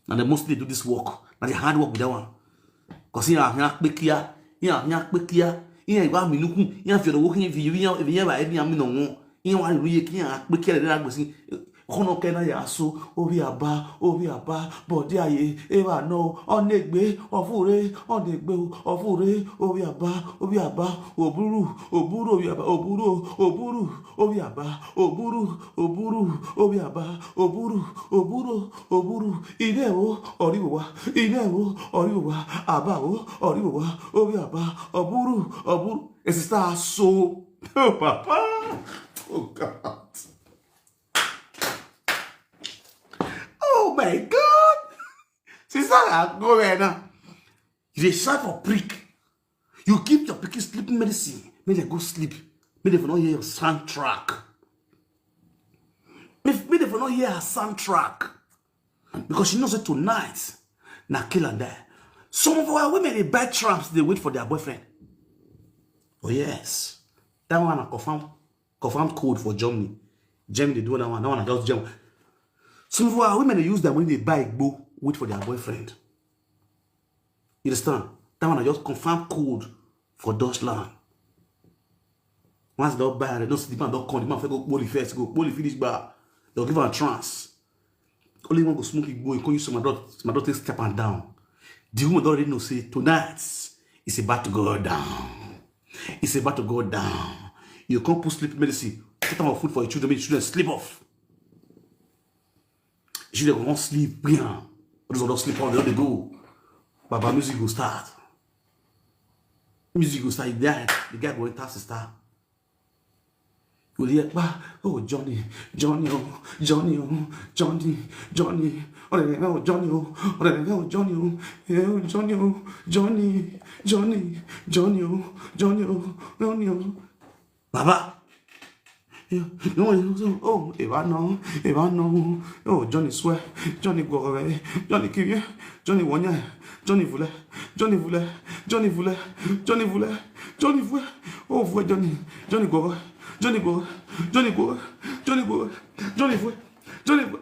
Na dem mostly dey do this work. Na the hard work be that one. Cause here, here, pekia, here, here, pekia, here, you have me looking, here, if you're working, if you, here, if you ever, any, I'm no one, here, why you, here, pekia, then I go see. Kono kena ya so, obi aba, obi aba, body aye, ever no, onegbe, ofure, onegbe, ofure, obi aba, obi aba, oburu, oburu, obi aba, oburu, oburu, obi aba, oburu, oburu, obi aba, oburu, oburu, oburu, ide o, oriwa, ide o, oriwa, aba o, oriwa, obi aba, oburu, oburu. It's star so. Oh, papa. Oh, God. Oh my God! Sister, go where now? You dey shout for prick. You give your pikin sleeping medicine. Make dem go sleep. Make dem for not hear your soundtrack. Make, make dem for not hear her soundtrack. Because she knows that tonight, na kill and die. Some of our women, they buy traps, they wait for their boyfriend. Oh yes. That one I confirm. Confirm code for Germany. Germany, they do that one. That one I just Germany. Some of our women, they use their money, they buy igbo, wait for their boyfriend. You understand? That one I just confirm code for Deutschland. Once they don't buy it, don't see the man don't come. The man first go bully first, go bully finish bar. They'll give her a trance. Only one go smoke igbo, you come use some adult, some adult take step and down. The woman don't already know say tonight it's about to go down. It's about to go down. You can't put sleep medicine. Put on food for your children, make your children sleep off. Your children go sleep, bam. Those don't sleep off, they don't go. Baba, music go start. Music go start. The guy, the guy go enter sister. You hear, "Bah, oh Johnny, Johnny, oh Johnny, oh Johnny, Johnny, oh Johnny, oh Johnny, oh Johnny, oh Johnny, oh Johnny, Johnny, Johnny, oh Johnny, oh Johnny, oh." Baba. Yeah. No, no, no. Oh, Eva no, Eva no. Oh, Johnny swear, Johnny go away, Johnny kill you, Johnny one year, Johnny vule, Johnny vule, Johnny vule, Johnny vule, Johnny vule. Oh, vule Johnny, Johnny go away, Johnny go away, Johnny go away, Johnny go away, Johnny vule, Johnny vule.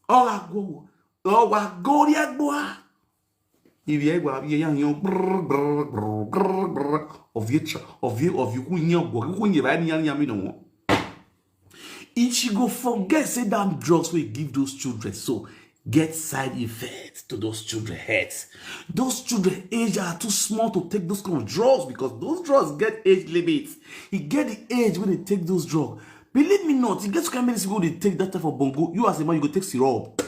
Oh, I go, oh, I go, yeah, boy. If you ever, you young, young, brr, brr, brr, brr, brr, of you, of you, of you, who you go, who you buy any, any, any, no. If she go forget, say damn drugs we give those children. So get side effects to those children heads. Those children age are too small to take those kind of drugs because those drugs get age limits. You get the age when they take those drugs. Believe me not, you get some kind of medicine when they take that type of bongo. You as a man, you go take syrup.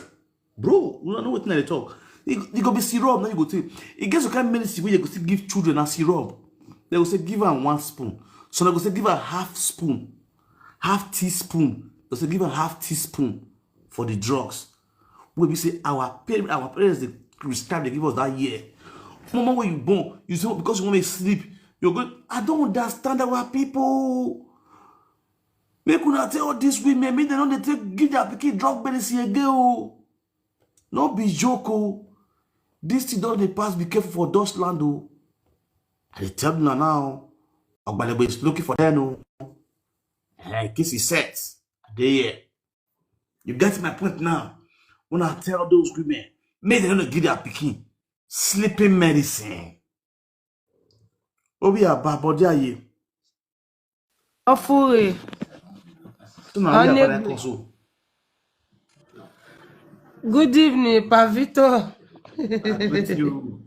Bro, you don't know what I talk. You, you go be syrup, now you go take. It gets some kind of medicine where you go still give children a syrup. They go say, "Give her one spoon." So they go say, "Give her half spoon, half teaspoon." They say, "Give her half teaspoon for the drugs." When we say our parents, our parents, they prescribe, they give us that year. Mama, when you born, you say, "Because you want to sleep." You're good. I don't understand our people. Make una tell all these women, make they no dey take give their pikin drug medicine again o. No be joke o. This thing don dey pass, be careful for Dutch land o. I dey tell una now, Ogbalebo is looking for them o. Eh, case is set. I dey here. You get my point now? When I tell those women, make dem no give their pikin sleeping medicine. Obi aba body aye. Ofure. So now we are Honey- so. Good evening, Pavito. With you.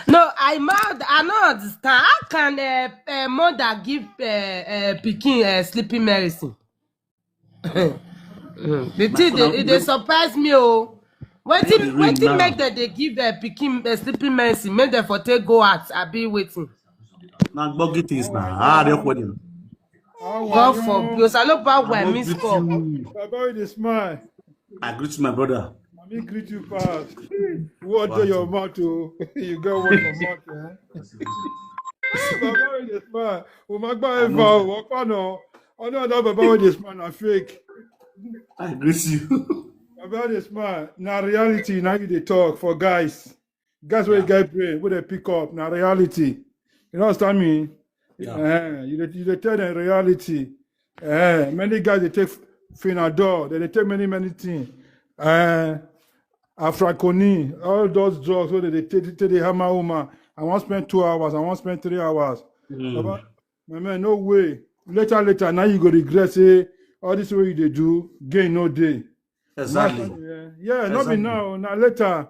No, I mad. I no understand. How can a, a mother give a, a pikin a sleeping medicine? Mm. The thing Now, they, they surprise me. Oh, Now wetin the rain wetin now. Make that they give a pikin a sleeping medicine? Make them for take go out. I be waiting. Now buggy things now. Ah, they're wedding. God forbid. Because I look back where God miss greet call. You. Baba with a smile. I greet my brother. Let me greet you fast. What do your mouth to? You get one for mouth, eh? Baba with a smile. Oh my God, I ever know. What kind of? Oh no, that Baba with a smile na fake. I greet you. Baba with a smile. Na reality. Now you dey talk for guys. Guys, where you Yeah. get brain, where they pick up. Na reality. You understand me? Yeah. Eh, you dey you dey tell them reality. Eh, many guys they take Finadol, they, they take many many things. Eh, Afraconi, all those drugs where they take take the hammer woman. I want spend two hours. I want spend three hours. Mm. Baba, my man, no way. Later, later, now you go regret say all this way you dey do, gain no day. Exactly. Yeah, yeah, not be Exactly. Now, now later.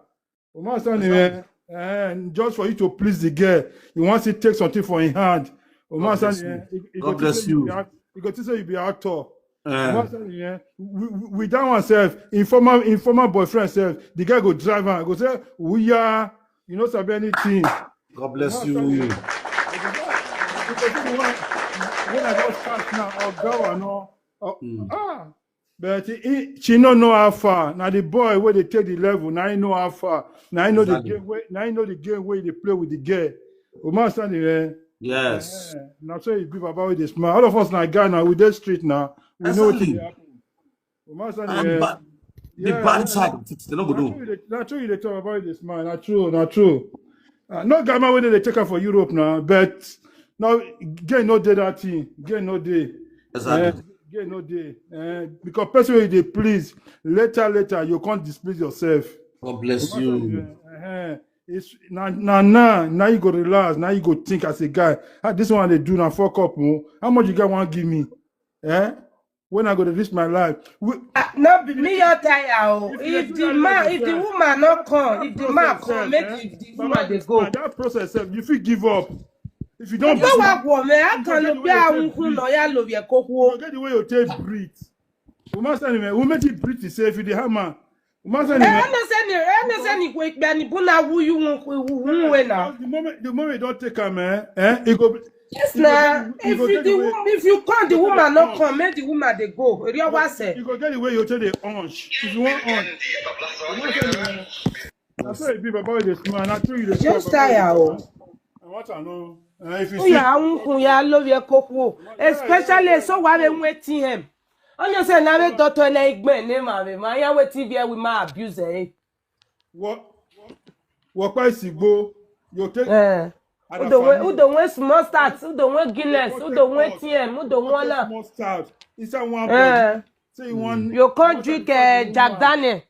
Umar Sani, Exactly. Eh, eh, just for you to please the girl, you want to take something from his hand. Umar God bless Sani, eh, you. he, he God go think bless say you be you. act- he go think say you be actor. Eh, Umar Sani, eh, with, with that one self, informer informer boyfriend self, the guy go drive am, go say, "Uya, you no sabi anything." God bless Umar Sani, you. eh, because the one when I just start now, oh, that one, no, oh, Mm. ah, but he, he, she no know how far. Now the boy where they take the level, now he know how far. Now he know the Exactly. Game where now he know the game where they play with the girl. Umar Sani, eh, Yes. eh, now so you be Baba with the smile. All of us now guy now with this street now, we know what Exactly. Dey happen. Umar Sani, And eh, ba- the yeah, bad na- side of it, they no go na know. true you dey- na true you dey talk about this man. Na true, na true. Uh, no gamma wey dey take am for Europe now, but now gain no dey that thing. Gain no dey. Exactly. Eh, gain no dey. Eh, because person wey you dey please, later later you can't displease yourself. God bless you. Eh, eh, it's now now now you go relax. Now you go think as a guy. Ah, this one they do now fuck up. Oh. How much you guys want give me? Eh? When I go to reach my life? We, Ah, no be me your tire. Oh. If the man, if the woman not come, if the man come, make the, the woman dey go. That process, sef, you fit give up. If you don't, No wa wo me. How can You you go be get a the way you take uncle no ya love your coco? Get the way you take breathe. Woman send me. Who make you breathe? Say if you the hammer. Woman send Eh, me. I no say ni, I no say ni kwe gbe ni buna wu you won kwe wu wu we na. The moment, the moment you don't take am, eh, eh, it go. Yes it go na. get- it If go you get the the way- wo- if you come, the it go woman get not the come, make the woman dey go. Eri wa se. You go get the way you take the hunch. If you want hunch. Woman send me. That's why you be Baba with this man. I tell you the Just tire o. I want to know. Uh, if you Oh see, ya uncle ya love your coco. Especially so wa we waiting him. Onye say na we doctor na igbe name am ma ya wetin be we ma abuse eh. What? What price you go? You take. Eh. Other Udo we family. Udo we small start, Udo we Guinness, What Udo we take T M, Udo What we take na. Small start. Inside one Eh. body. Say you want. You can't drink uh, Jack Daniel.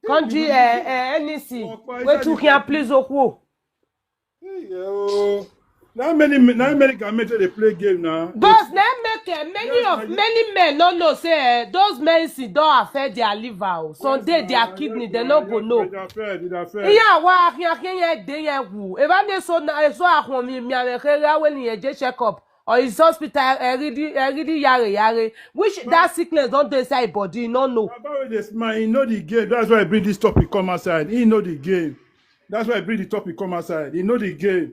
Can't drink uh, uh, anything. Wait to can please okwo. Hey, yo. Now many, now many can make they play game now. Those men make uh, many Yes, of na you- many men no know say uh, those men see don affect their liver. Oh. Some day their kidney they no go know. It affect, it affect. Iya wa akin akin ye de ye wu. E ba ne so na so ahun mi mi ame kere awe ni ye je check up. Or his hospital, eh, ready, eh, ready yare yare. Which that sickness don't dey inside body, no no. Baba wey dey smile, he know the game. That's why I bring this topic come outside. He know the game. That's why I bring the topic come outside. He know the game.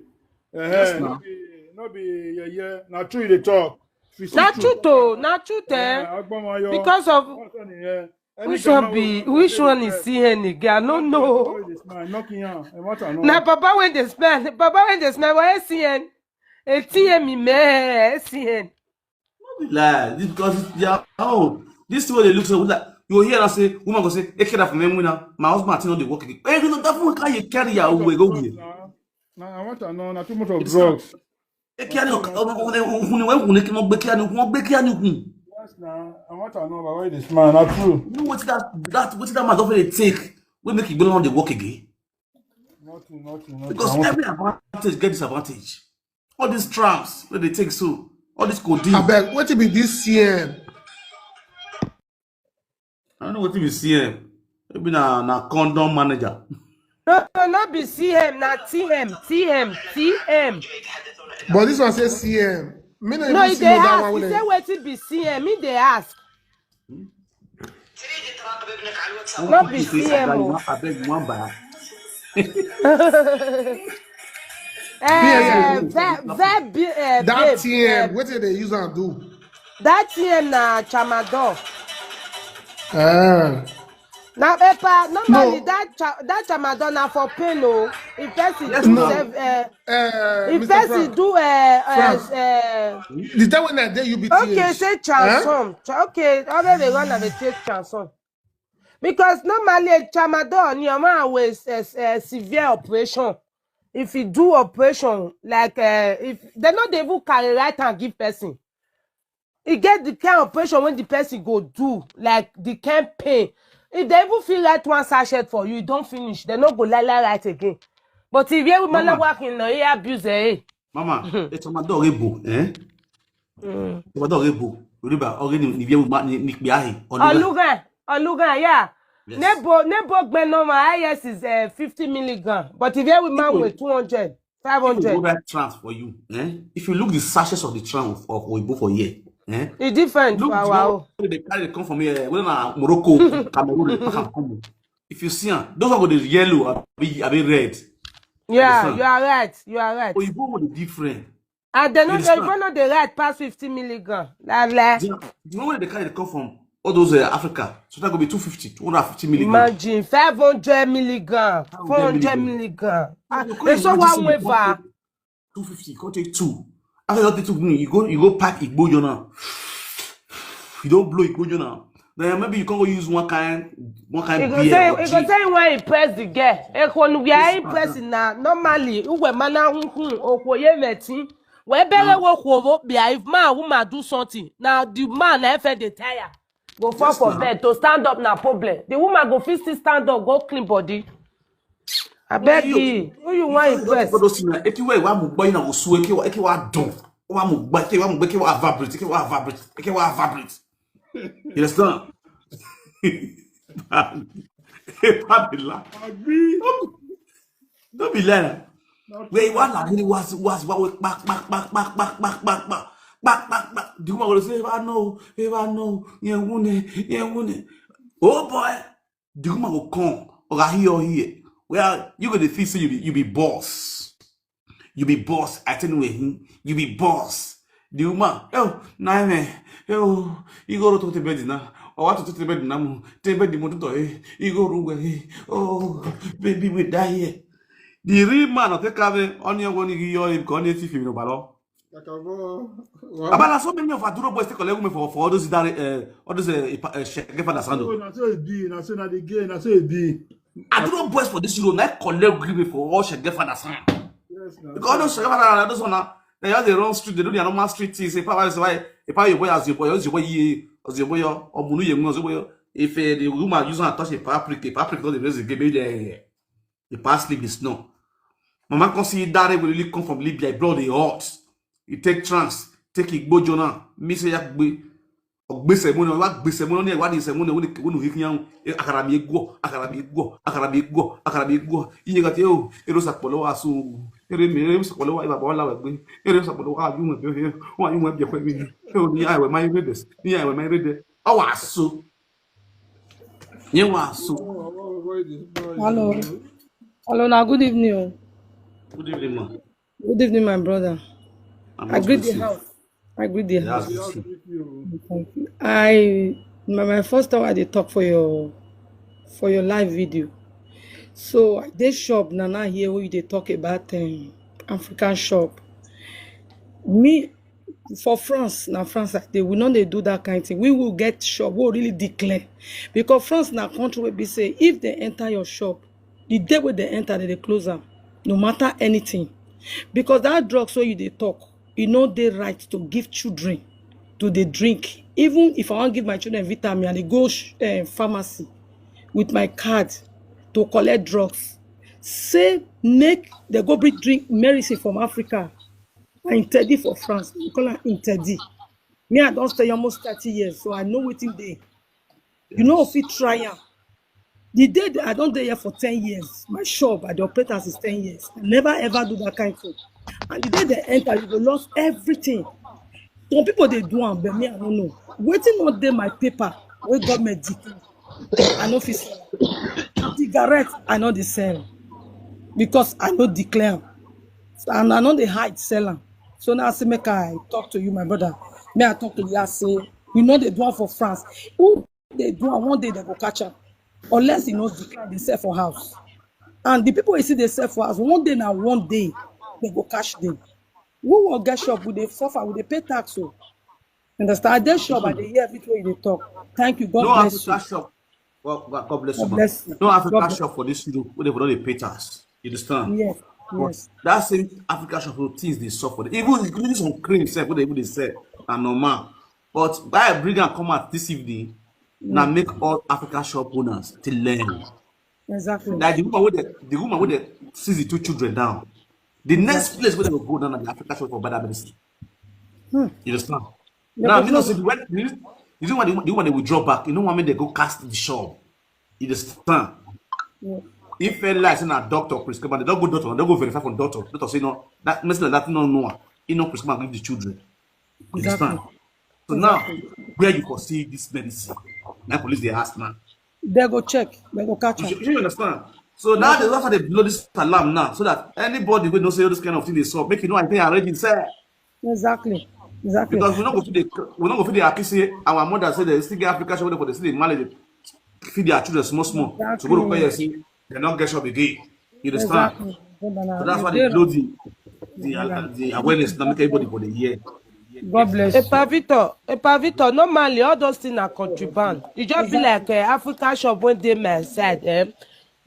Eh, Yes, no now. be, no be yeah, yeah. Na true you dey talk. If you see Na truth, truth o, na truth eh, eh. Agbomoyo. Because of What one, eh? Any which Ghana one be wey which dey one is vex, C N again? I no Baba know. wey dey smile, knock him out. Eh, what I know. Na papa wey dey smile, papa wey dey smile, why C N? A T M me C N. Lie. This because it's their own. This thing wey dey look so like You go hear am say, woman go say, "Ekeda for me, winner. My husband, I think, no dey work again." Eh, you know, that one carry, carry your way, go with. Now, I want to know, na too much of drugs. Ekeda, who, who, who, who, who, who, who, who, Yes, now, I want to know about why this man, not true. You know what that, that, what that man don dey take? We make it go on the work again. Nothing, nothing, nothing. Because every advantage get disadvantage. All these tramps wey dey take so, all this codeine. Abeg, wetin be this C M? I don't know wetin be C M. Maybe na, na condom manager. No, no, no be C M, na T M, T M, T M. But this one say C M. Me no No, even e see dey know that ask. one. He Wey say dey- Wetin be C M? He dey ask. One No pikin be say, C M "Abeg, o. one, abeg, one bar." Eh, B S A. ve- ve- bi- eh, That babe, T M, eh, wetin dey use am do? that T M na tramadol. Ah. Na paper normally No. that tra- that tramadol na for pain o. If person Yes, do ma'am. self, eh, Uh, if Mister person Frank, do eh, eh, Frank, eh, the time when I dey U B T H, okay, say eh? Transom. Tra- Okay, already dey run am dey take Transom. Because normally tramadol ni ọmọ àwọn eh, eh, severe operation. If you do operation like uh, if they no dey even carry right hand give person, e get the kind operation wey the person go do, like the kind pain. If they even fit write one sachet for you, e don finish. They no go lie lie write again. But if you Mama, malawa hin na e abuse eh. mama, it's my dog ebo, eh? Mm. It's my dog ebo. Remember, already ni view ma ni ni biahi. Oluga. Olugan, Olugan, yeah. Yes. Nebo Nebo gbe normal highest is uh, fifty milligram. But if you man People, with two hundred, people go five hundred, write trans for you, eh? If you look the sachets of the trans of, of Oyibo for here, eh? e different Look for the our one own. wey dey carry come from here, whether na Morocco, Cameroon, dey pack am come. If you see am, those one go dey yellow, abi, abi red. Yeah, Understand? You are right. You are right. Oyibo go dey different. And they You no, understand? Oyibo no dey right pass fifty milligram. La la. The, the one wey dey carry dey come from all those uh, Africa, so that go be two fifty, two hundred fifty milligram. Imagine five hundred milligram, Five hundred four hundred milligram. Milligram. Ah, You they can't so imagine one say you waiver. Two fifty, you can't take two. After you take two, you go, you go pack igbojo now. You don't blow igbojo now. Then maybe you can go use one kind, one He kind go beer say, or he go gin. Say why impress the girl. Ekonu we are This impressing matter. Now. Normally, uwe mana hun hun okoye metin. We bere Now, wo kwowo bia if man woman do something. Now the man na fe dey tire. Go fall yes, for now. Bed to stand up na problem. The woman go fit still stand up, go clean body. I No, beg you, you. Who you you want can't go impress? those things. If you were one mugbo, you know, go sue, if you were, if you were done, one mugbo, if you were mugbo, if you were vibrate, if you were vibrate, if you were vibrate. You understand? Pabila. Agree. Don't be lie. Not Where you true. want like really was was was back back back back back back back back back back back back. The woman will say, "If I know, if I know, yeah, wounded, yeah, wounded." Oh boy, the woman will come. Or I hear here. Well, you gonna feel say you be you be boss. You be boss. I tell you, hmm, you be boss. The woman, oh, nine, oh, you go to the bed now. Or what to the bed now? The bed the motor, eh? You go room where, eh? Oh, baby, we die here. The real man, I take care of on your one, you your, you gonna see you, no, balo. Kakabo. About so many of Aduro boys take collect women for, for all those that, uh, all those uh, uh, Shege Father Sando. Oh, na so e be. Na so na the game. Na so e be. Aduro boys for this road, na collect women for all Shege Father Sando. Yes, na Because all so. Those Shege Father, those one, na, they just dey run street, they do their normal street things. If I say, if I your boy as your boy, as your boy, as your boy, or Munu Yemu, as your boy, if uh, the woman use and touch a power prick, a power prick, not the raise the game, yeah, yeah. The power sleep is no. Mama can see that will really come from Libya, blood dey hot. You take trans, take igbojo now. Me say ya gbe, ogbe ceremony, wa gbe ceremony, wa di ceremony, when when he can, akara mi egwo, akara mi egwo, akara mi egwo, akara mi egwo. Iye gati o, ero sapolo wa so. Ere mi, ere sapolo wa, baba wa la wa gbe. Ere sapolo wa, you mo be here. Wa you mo be here. O ni ai we my redes. Ni ai we my redes. Awa so. Ni wa so. Hello. Hello, now good evening. Oh. Good evening, ma. Good evening, my brother. I'm I not greet the with you. House. I greet the Yeah, house. with you. Thank you. I my, my first time I dey talk for your for your live video. So I dey shop now now here where you dey talk about um, African shop. Me For France, na France I dey, we no dey do that kind thing. We will get shop, we will really declare. Because France na country wey be say if they enter your shop, the day wey they enter, they dey close am, no matter anything. Because that drugs wey you dey talk, e no dey right to give children to dey drink. Even if I wan give my children vitamin, I dey go sh- eh, pharmacy with my card to collect drugs. Say make they go bring drink medicine from Africa. And Teddy for France, we call am Intedi. Me, I don stay almost thirty years, so I know wetin dey. You know, fit try am. The day that I don dey here for ten years, my shop, I dey operate am since ten years. I never ever do that kind thing. And the day they enter, you go lost everything. Some people dey do am, but me, I don't know. Wetin no dey my paper wey government declare, I no fit sell. Cigarette, I no dey sell because I no declare am. And I no dey hide sell am. So now I say make I talk to you, my brother. May I talk to you? I say, we no dey do am for France. Who dey do am, one day they go catch am. Unless e no declare, dey sell for house. And the people you see dey sell for house, one day na one day they go catch them. Who will get shop? We dey suffer, we dey pay tax o. Understand? I dey shop, I dey hear everything wey you dey talk. Thank you. God No bless you. Africa shop. Well, God God bless you, God man. bless you. No God Africa bless. Shop for this shop wey dey for don dey pay tax. You understand? Yes, But yes. That same Africa shop for things dey suffer. Even including some cream sef wey dey even dey sell na normal. But why I bring am come out this evening na make all Africa shop owners to learn. Exactly. Like the woman wey dey the woman wey dey seize the two children down. The next place wey they go go now na the Africa shop for buy that medicine. You understand? They Now, go me know drop. Say the when the reason why the, the woman dey withdraw back, you know what I mean? They go cast the shop. You understand? Yeah. If a lie say na doctor prescribe, they don't go doctor, they go verify from doctor. Doctor say no, that medicine like that no no, he no prescribe give the children. You understand? Exactly. So now, where you go see this medicine? Now police they ask now. They go check. They go catch You, am. should- you understand? So now the that's why they blow this alarm now, so that anybody will not say this kind of thing they saw. Make you know I think I already said. Exactly. Exactly. Because we not go fit dey we not go fit dey happy say our mother say they still get Africa shop for the still dey manage it, feed their children small small. So go to Exactly. Pay say they not get shop again. You understand? Exactly. So that's why they blow the the, uh, the awareness now make everybody for the year. God bless you. Epa Victor, Epa Victor, normally all those things are contraband. E just be like uh, African shop when they my side. Eh?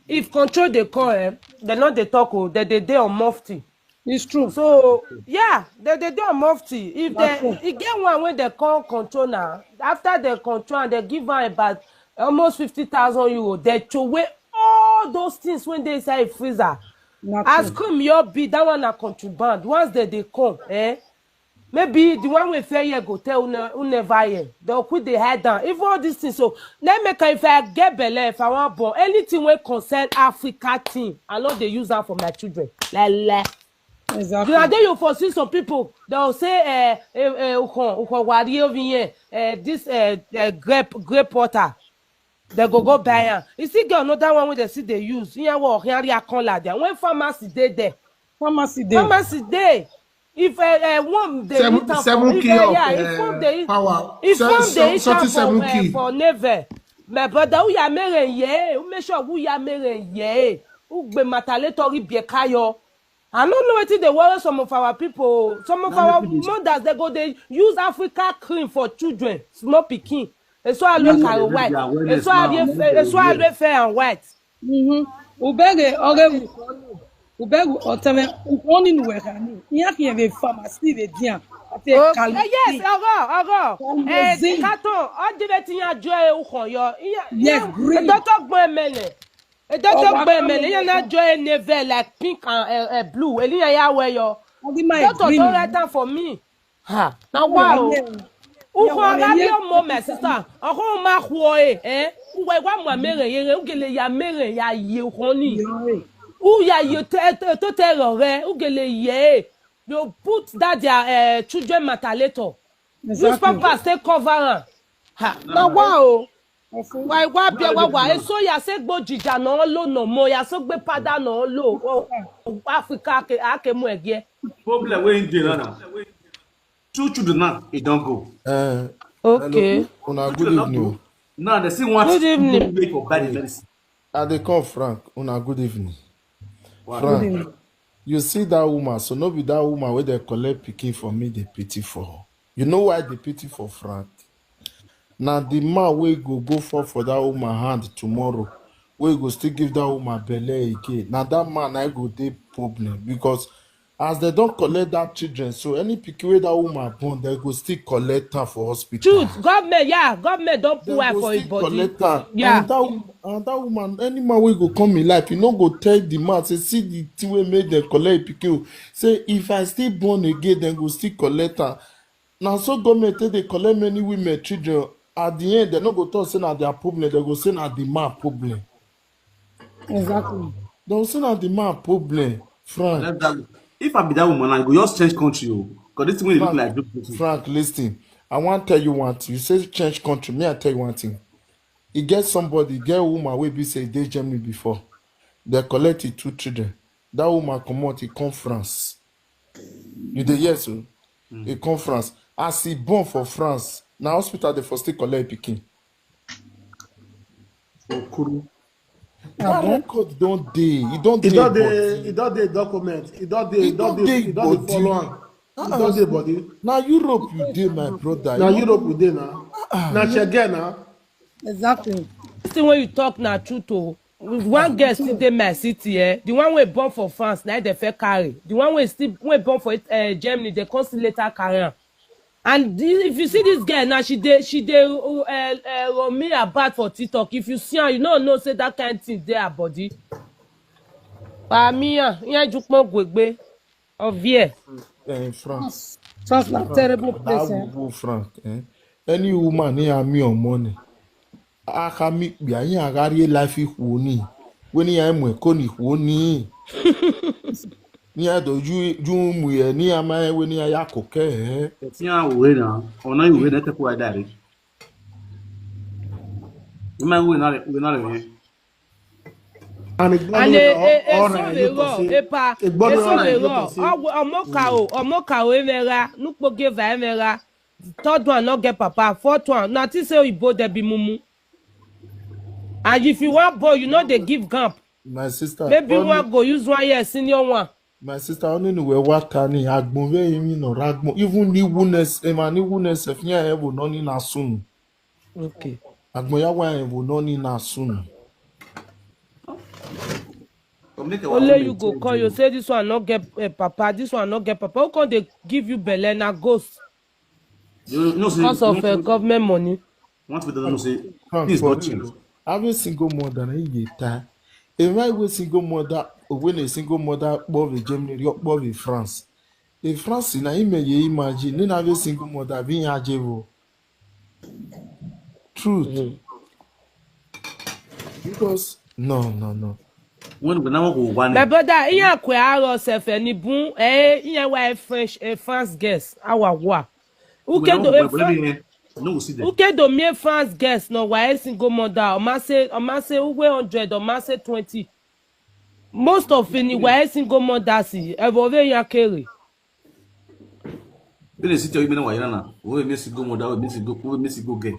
If control dey come, eh, they no dey talk o, they dey dey on mufti. It's true. So yeah, they dey dey on mufti. If That's they true. e get one wey they call control now, after they control and they give am about almost fifty thousand euro, they throw away all those things when they inside freezer. Na As true. Cream your be that one na contraband. Once they dey come, eh, maybe the one wey fair here go tell who ne- who never hear. They go quick dey hide down. Even all these things, so let me can if I get belle, if I want born anything wey concern Africa thing, I no dey use am for my children. Like like. Exactly. You know, then you for see some people they will say, eh, eh, eh, ukon ukon wari over here, eh, this eh, eh, grape grape water. They go go buy am. You still get another one wey they see they use. Here what here are call like that. When pharmacy dey there, Pharmacy dey. Pharmacy dey. If uh, uh, one dey Seven- eat am seven for if key yeah, of, yeah, if uh, one dey eat power. if Se- one se- dey eat am thirty-seven for uh, key. For never. My brother, who ya mere ye? Who make sure who ya mere ye? Who gbe mataleto ribiekayo? I no know wetin dey worry some of our people. Some of Now our make we dey- mothers they go dey use Africa cream for children, small pikin. Eso alwe That's why karo they make white. the awareness Eso now, alwe make fair. them Eso aware. Alwe fair and white. Mhm. Ubege oge wu. Ubege oteme ukoni nuwe kani. Iya ki eve pharmacy ve dia. Ate Oh, kalmi. Eh, yes, ogo ogo. Eh, Kalmazin. Katon, all the wetin ya joy ukon yo. Iya- Yes, iya- green. E doctor gbe mele. E doctor Owa gbe mele. Iya na kalmazin. Joy neve like pink and uh, uh, blue. Eli ya ya we yo. Adi my Doctor green. Don write am for me. Ha. Na wow. Yeah. Uko Yeah, agabi yeah. Omo, my sister. Oho ma huo e. Eh. Uwe wa mwa mere yere ugele ya mere ya ye honi. Yeah. U ya ye te te te te ro re ugele ye. You put that their uh, children mataleto. Use Exactly. Pampers take cover am. Ha. Na wow. Ofu. Wa wa bia wa wa. Eso ya se gbo jija na lo no mo ya so gbe pada na lo. Oh, Africa ake ake mu ege. Problem wey dey now. Two children now, it don't go. Uh, Okay. Una Two good children don't evening. Go. Now they still want Good evening. Pay for buy the medicine. I dey come, Frank. Una good evening. Wow. Frank, You see that woman, so no be that woman wey dey collect pikin for me dey pity for. You know why dey pity for Frank? Na the man wey go go fall for that woman hand tomorrow, wey go still give that woman belle again. Na that man na go dey problem, because as dem don collect that children, so any pikin wey that woman born, dem go still collect am for hospital. Truth, government, yeah, government don put eye for him body. Collect am. Yeah. And that, wo- and that woman, any man wey go come in life, he no go tell the man say, "See the thing wey make dem collect pikin o." Say, "If I still born again, dem go still collect am." Na so government take dey collect many women children. At the end, dem no go talk say na their problem, dem go say na the man problem. Exactly. Dem go say na the man problem. Frank, Let that, if I be that woman, I go just change country. Oh, because this thing wey dey look like joke. Frank, listen. I wan tell you one thing. You say change country. Me, I tell you one thing. E get somebody, e get woman wey be say e dey Germany before. Dem collect e two children. That woman comot, e come France. You dey hear so? E come France. As e born for France, na hospital dem for still collect pikin. Okuru. That record don dey. E don dey. E don Body. dey, e don dey document. E don dey, e E don don dey, dey e don dey body. follow am. E don dey body. Na Europe you dey, my brother. Na You Europe we dey na. Na Schengen na. Exactly. This thing wey you talk na true to. One girl still dey my city, eh? The one wey born for France, na dey fair carry. The one wey still wey born for uh, Germany, they come still later carry am. And the, if you see this girl now, she dey she dey uh, uh, roam me about for TikTok. If you see her, you no know say that kind thing dey her body. Pamia, yeah, jukmo gwegbe. Ovie. Eh, France. France na terrible That place. Eh? Woman Frank. Eh? Any woman near me on money. Aka mi be a yin agari life ihu ni. When ya emwe ko ni ihu ni. Ni a do ju ju mu ye ni ama e we ni a ya ko ke. Eh? Tia uwe na, ona uwe na te kwa dari. Ima uwe na re, uwe na re. And And e- e- eso le ro epa, eso le ro. Ọmọ ka o, ọmọ ka o emera, nukpo geva emera. Third one no get papa, fourth one na think say oyibo dey be mumu. And if you wan born, you no dey give gap. My sister. Maybe Only- one go use one year senior one. My sister, only no we waka ni agbon ve imi no ragbon. Even ni wuness, ema ni wuness if nya evo no ni na soon. Okay. Agbon ya wa evo no ni na soon. Only you go call you say this one no get uh, papa, this one no get papa. Who come dey give you belle na ghost? You know, say Because of uh, government money. Once we don't know say Frank, things for don change. Having single mother na ye ta. A right way single mother, when a single mother above a Germany, above a France. A France na ime ye imagine, then have a single mother being ajevo. Truth. Because no, no, no. When we now go one. My brother, iya kwe aro sef ni bun eh iya wa French eh, France girls awa wa. Uke do eh, Fran- No, we see them. Uke do me France girls no wa single mother. O ma say o ma say uwe hundred, o ma say twenty. Most of ini wa single mothers e vove ya kere. Bene si te o imena wa yana. O me si go mother, o me si go, o me si go girl.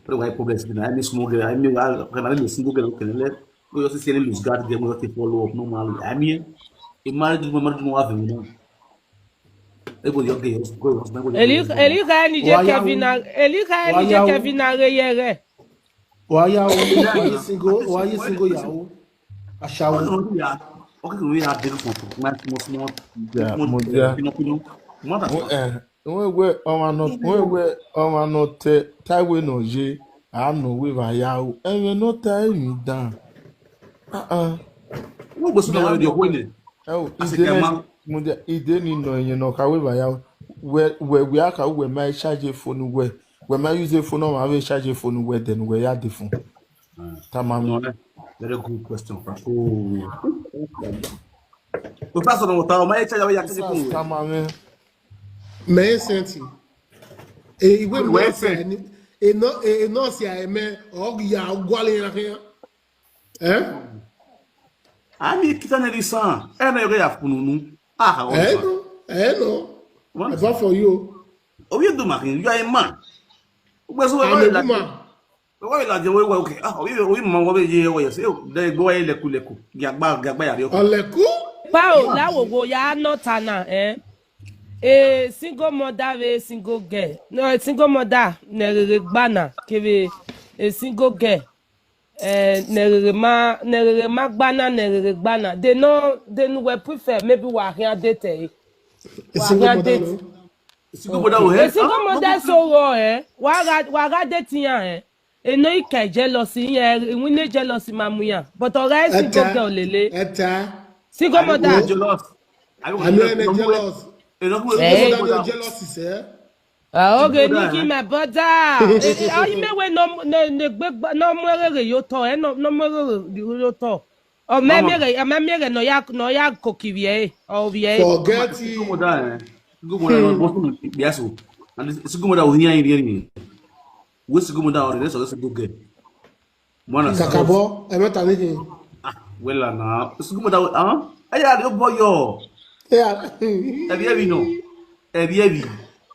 But why problem is na me small girl. I mean, I can I me single girl can let. We also see lose guard them, we have to follow up normally. I mean, a married woman, married woman have you know. Ego your girl, go your husband. Eli eli ka ni je Kevin na eli ka ni je Kevin na re yere. Why you why you single? Why you single yahoo? Ashawo. Okay, we have big for my small small. Yeah, mo- yeah. You know, you know. Mother. Wọ́n wẹ́ ọmọ náà wọ́n wẹ́ ọmọ náà tẹ táìwé náà yé àánú wíwá yá o ẹ̀rẹ̀ náà tẹ ẹ̀yìn dàn. Wọ́n gbèsè náà wọ́n di ọ̀pọ̀ ilẹ̀. Ẹ o Àti ìdè kẹ̀má. náà mo jẹ ìdè nínú ẹ̀yìn náà káwé bàyá o wẹ̀ wẹ̀ wí àkà wẹ̀ máa ṣáàjì fóònù wẹ̀ wẹ̀ máa yúzẹ̀ fóònù máa fẹ́ ṣáàjì fóònù wẹ̀ dẹ̀nu wẹ̀ yá dé fún. Tamami. Very good question, Frank. Oh. Professor, no, tell my child, ya Tamami. Me senti. E iwe Where me se ni e no e no se a me o ya gwale ya ke. Eh? Ami kita ne lisan. E na yo ya fununu. Ah, Eh no. Eh no. One I vote for you. Oh, you do, man. You are a man. Where's I'm a woman. Why la je we okay. Ah, we we man we ye we say. They go e leku leku. Gagba gagba ya yo. Oleku. Pao, la wo wo ya no tana, eh? A single mother, a single girl. No, a single mother, ne re re gbana, keve a single girl. Eh, ne re re ma, ne re re ma gbana, ne re re gbana. They no, they no we prefer, maybe wa here date, eh. A Wa single here mother, date. No? Single mother will A help. single mother so raw, eh? Wa ga, wa ga date ya, eh? E no ike jealousy, eh? E win jealousy mamuya. But alright, single Eta. Girl lele. Eta. Single I don't mother. Jealous. I don't I know you're jealous. I don't Single Hey. mother, you're jealous, eh? Ah, okay, Single mother, Nikki, eh? My brother. Eh, eh, oh, you may we no, no, no, big, no more yo to, eh? No, no more yo to. Oh, me, Mama. Me, me, Me, no ya, no ya koki vie, eh? Oh, vie. Forget Single it. mother, eh? Single mother, no, both of them, yes, oh. And this single mother will hear you, hear me. We single mother, or the rest of us single girl. One is Kakabo, I met anything. Well, now single mother, huh? Hey, yeah, the boy, yo. Yeah. Have you ever know? Have you ever?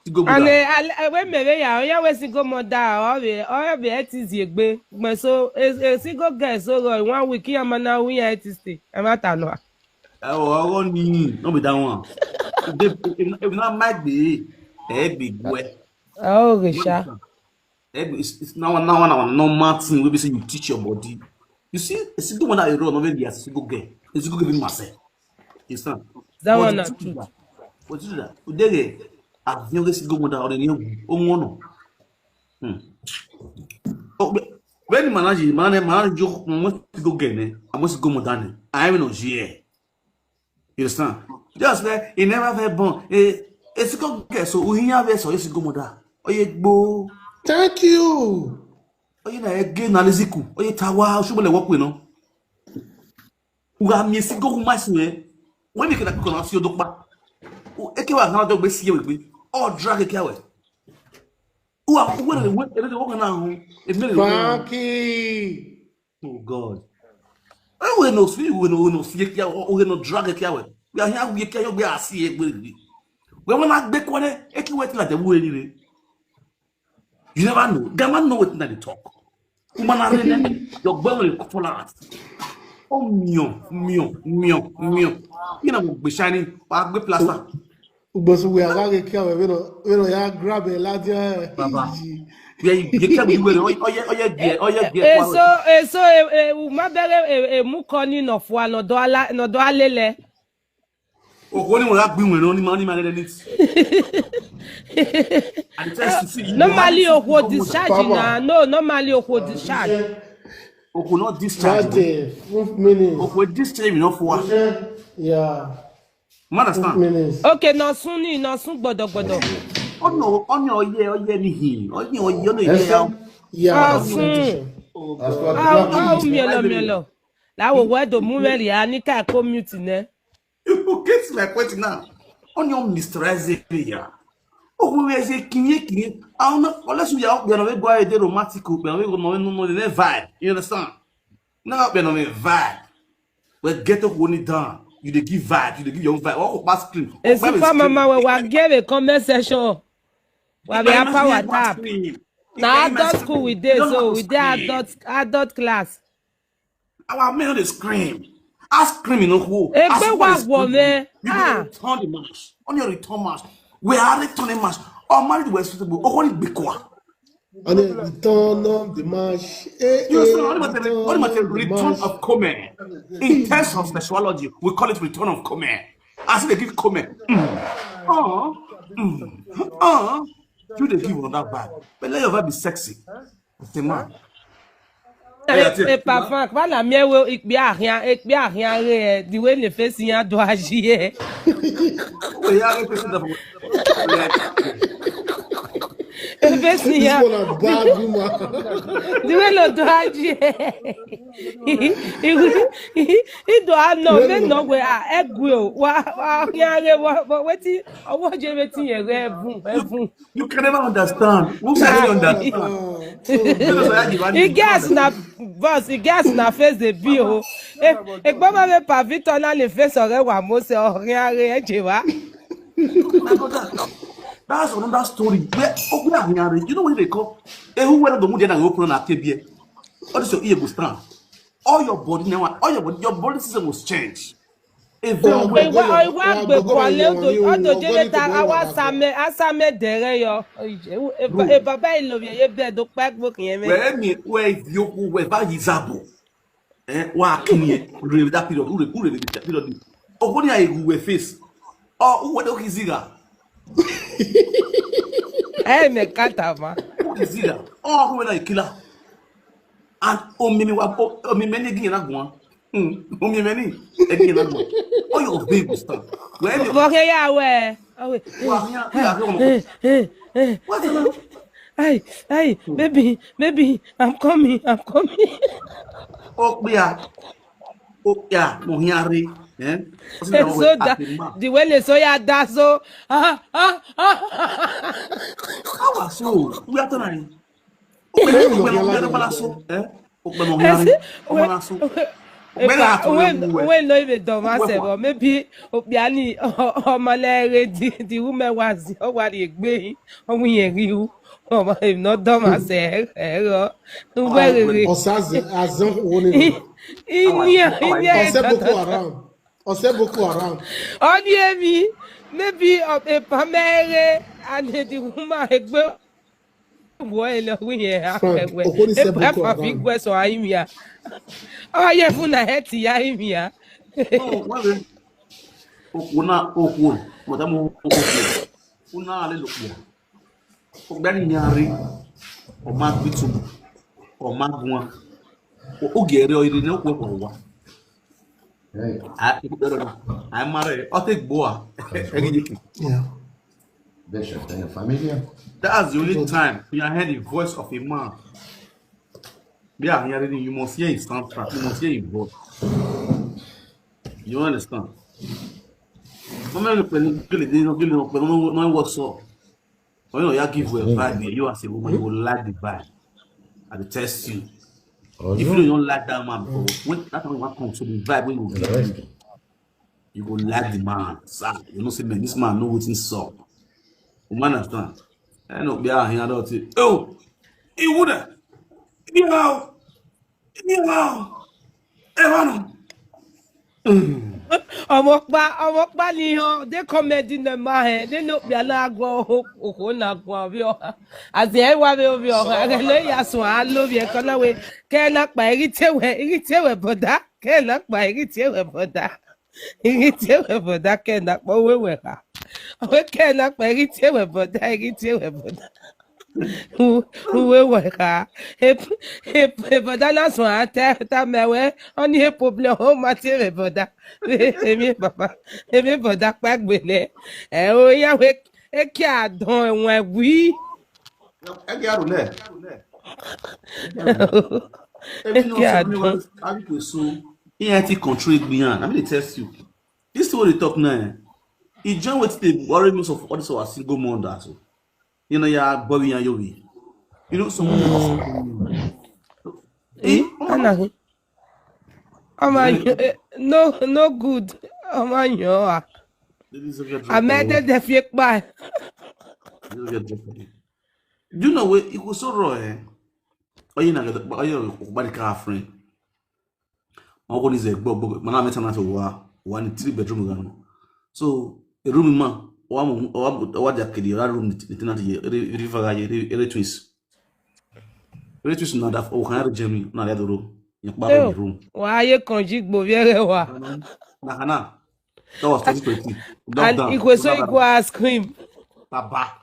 Single And mother. eh, I, I, when me ya, oh, ya we single mother, oh, we, oh, we, it is ye gbe. But so, a, a single girl, so uh, one week, ya man, now we are it is stay. I'm at Anwa. Oh, I want me. No be that one. If they, if, if not my day, eh, big boy. Oh, Risha. Eh, it's, it's now, now, now, normal thing. We be say you teach your body. You see, a single one that you run over there, a single girl. A single girl be myself. You understand? That But one the na truth is truth. that, but the truth is that, today, I've never single mother or any, oh, no. Hmm. Oh, but when the man, the man, man, you must go get it. I must go more than it. I am not here. You understand? Just like he never felt born. Eh, a single girl, so we have this or a single mother. Oh, yeah, go. Thank you. Oh, you know, again, na leziku. Oh, yeah, tawa, should be work with no. We are missing go my way. When you can cook on us, you do pa. Oh, eke wa na do be see we. Oh, drag eke away. Who are, who are the, who are the, who are now? A minute. Frankie. Oh, God. Eh, we no see, we no, we no see eke away, we no drag eke away. We are here, we eke away, we are see it. We, we want to be quiet. Eke wait like the way anyway. You never know. Grandma know what they talk. Woman are in your boy will fall out. Oh, mio, mio, mio, mio. You know, be shining, but be plaster. But so we are going to care, we no, we no, ya grab a lad, yeah. Baba. Yeah, you, you can't be well. Oh, yeah, oh, yeah, yeah, oh, yeah, Eh, yeah. so, eh, so, eh, eh, uma bere, eh, eh, mu koni no fua, no do ala, no do alele. Oh, when you have been when only money, man, and it. And it says, you see, you Normally, have oh, what to discharge Papa. na? No, normally, oh, what discharge. Oh, not discharge. Thirty, fifth minute. Oh, with this time, you know, for what? Yeah. Man, Fifth understand? Minute. Okay, no sun ni, no sun gbodo gbodo. Oh, no, oh, no, yeah, oh, yeah, me, he. Oh, yeah, oh, yeah, no, yeah. Ẹsẹ̀. Yeah. Ọ̀sùn. Oh, That's God. what Ah, grab ah, it. mielo, mielo. Lawo wedo mu meri anika community ne. You get my point now. On your Mister Isaiah. Oh, we say kinye kinye. I don't know. Unless we are, we are not going to romantic. We are not going to no, no, no vibe. You understand? Now we are not vibe. We get up when it down. You dey give vibe. You dey give your own vibe. Oh, bass cream. Esi pa mama we wa give a comment section. We be a power tap. Na adult school we dey, so we dey adult, adult class. Our men dey scream. Ask scream, you know who? Egbe wa wo me. You Ah. Return the match. On your return match. We are returning match. Our married were suitable. Oh, what is Bikwa? And then return of the match. Eh, You eh, see, what about the, what about the of the return match. Of Comer? In terms of sexuality, we call it return of Comer. I say they give Comer. Mm. Uh, mm. Uh, you dey give on that vibe. But let your vibe be sexy. As a man. E pa fan, kwa na mi ewe ikpe ahia, ikpe ahia re, the way the face ya do aji e. Oh, yeah, I represent the The face This ya, one a bad woman. the way lo do aji e. He do a no, me no we a egwe o. Wa, wa ahia re, wa, wa, wetin, owo je wetin ye re evun, evun. You can never understand. Who can really understand? Uh, He guess na boss, he guess na face the bill. E gboma me pa Victor na le face ore wa mo se orin are eje wa. My brother, that's another story. Where, oh, where are we? You know what they call? Eh, who went to the moon and open on Akebie? What is your ear go stand? All your body now, all your body, your body system was changed. Ewa, ewa gbe kwale odo, odo jele ta awa same, asame dere yo. Eba, eba ba ilo ye be do pa gbo kiyen me. Where me, where you go, where ba yizabo? Eh, wa kinye, ure that period, ure, ure that period. Ogoni a egu we face. Oh, who we do kiziga? Eh, me kata ma. Who kiziga? Oh, who we na killer? And omimi wa, omimi ni gi na gwan. Hmm. Omimi ni e gi na gwan. Oh, your baby stop. Where you? Boke ya we. Oh, wait. Wa ya, ya, ya. What's the name? Hey, hey, baby, baby, I'm coming, I'm coming. Oh, yeah. Oh, yeah, mo hiari. Eh? So that the way they so ya da so. Ah, ah, ah. How are so? We are tonight. Okpele okpele okpele okpele so, eh? Okpele okpele okpele so. Okpele ato ewu. We no even do ma se, but maybe obiani o ma le re di di woman was o wa ri egbe o wi yen ri u o ma if not do ma se e ro nu we re re. Osaze azan wo ni. Inya inya. Ose Boko Haram. Ose Boko Haram. Oni emi maybe o e pa mere and the woman egbe. Boy, no, we here. Frank, Okoni said Boko Haram. Big question, I hear. Oh, yeah, funa heti, I hear. Oh, well, Okuna, Okun, Madam Okun. Una, hallelujah. Ogbani Nyari, Omagbitum, Omagwan. Ogere, Oyiri, no, Okwe, Owa. Hey. I, I don't know. I'm married. I'll take Boa. Yeah. Bishop and your family. That's the only time you hear the voice of a man. Yeah, you must hear his soundtrack. You must hear his voice. You understand? Mama, you can really, you know, you know, but no, no, what's up? When you give a vibe, you as a woman, you will like the vibe. I will test you. If you don't like that man, before, when that time you want come to the vibe, when you give me, you go like the man. Sir, you know, say, man, this man know what he's up. You understand? I know, be out here, I don't think. Oh, he would have. Anyhow, anyhow, Evano. Ọmọ pa ọmọ pa ni o de comedy na ma he de no bi ala gwo o ko na gwo bi o. As e wa bi o bi o ha de le ya so a lo bi e ko na we ke na pa iri te we iri te we boda ke na pa iri te we boda. Iri tie we boda ke na kpọ we we ha. We ke na kpọ iri tie we boda, iri tie we boda. U we we ha. He he he boda na so ate ta me we. Oni he problem ho ma tie we boda. Emi baba. Emi boda pa gbele. E o ya we e ki adon we wi. Ẹ jẹ́ àròlẹ̀. Èmi náà sọ fún mi wá àbíkò èso. E N T control gbìyàn. Let me dey test you. This thing wey dey talk now, eh, e join wetin dey worry most of all this our single mothers o. You know, ya gbọ́ mi yan yóò rí. You know, some of us. Eh, Anahi. Ọmọ ayọ̀, eh, no, no good. Ọmọ ayọ̀ a. Amẹ́dẹ́dẹ́ fi pa. Do you know where it was so raw, eh? Oh, you know, oh, you know, body car friend. My one is a book, book. My name is Anato. One three bedroom. So a room, ma. One, one, one, the kid, that room, the tenant, every twins. Every twins, na that, oh, can I Germany? Na that room. You buy the room. Wa ye konji gbo viere wa. Na kana. That was twenty twenty. And Lockdown. Ikweso Coronavirus. Ikwe ice cream. Baba.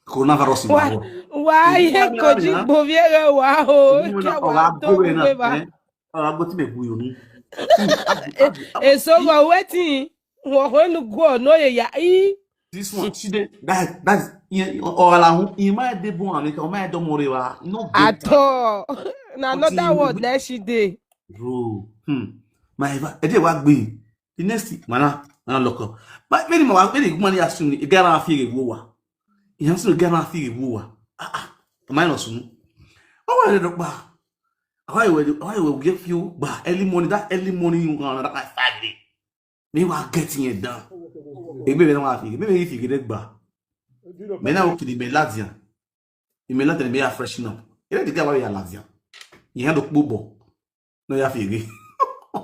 Coronavirus in the world. Wa ye konji gbo viere wa o. Ke wa do we ba. Ọ̀rọ̀ agbó tí mi bu yòó ní. Èso wọ̀ wetin? Wọ̀ wẹ́nu gbọ́ ọ̀nà yẹ̀yà í. This one, she dey that that's ọ̀rọ̀ làwọn ìmọ̀ ẹ̀ dé bọ́n àmì kan ọmọ ẹ̀ dọ́mọ rẹ̀ wá. No go. At all. Na another word na she dey. Bro, hmm. My eva, ẹ jẹ́ wá gbé. The next thing, mana, mana lock up. But many more, many money has to me. A guy na fi wo wa. Ìyẹn sì ló gẹ́ máa fi ìwò wà. Ah, ah, ọmọ ẹ̀ lọ sùn. Ó wà lẹ́nu pa. Àwọn ìwé, àwọn ìwé give you gba early morning, that early morning you gonna that like five day. Mi wá get yẹn dán. Èmi mi náà wá fi, èmi mi fi gẹ́gẹ́ gbà. Mi náà ó kiri mi láti yàn. Èmi láti yàn mi yà freshen up. Eré ìdíkà wà yà láti yàn. Ìyẹn ló pọ̀ bọ̀. No ya figi.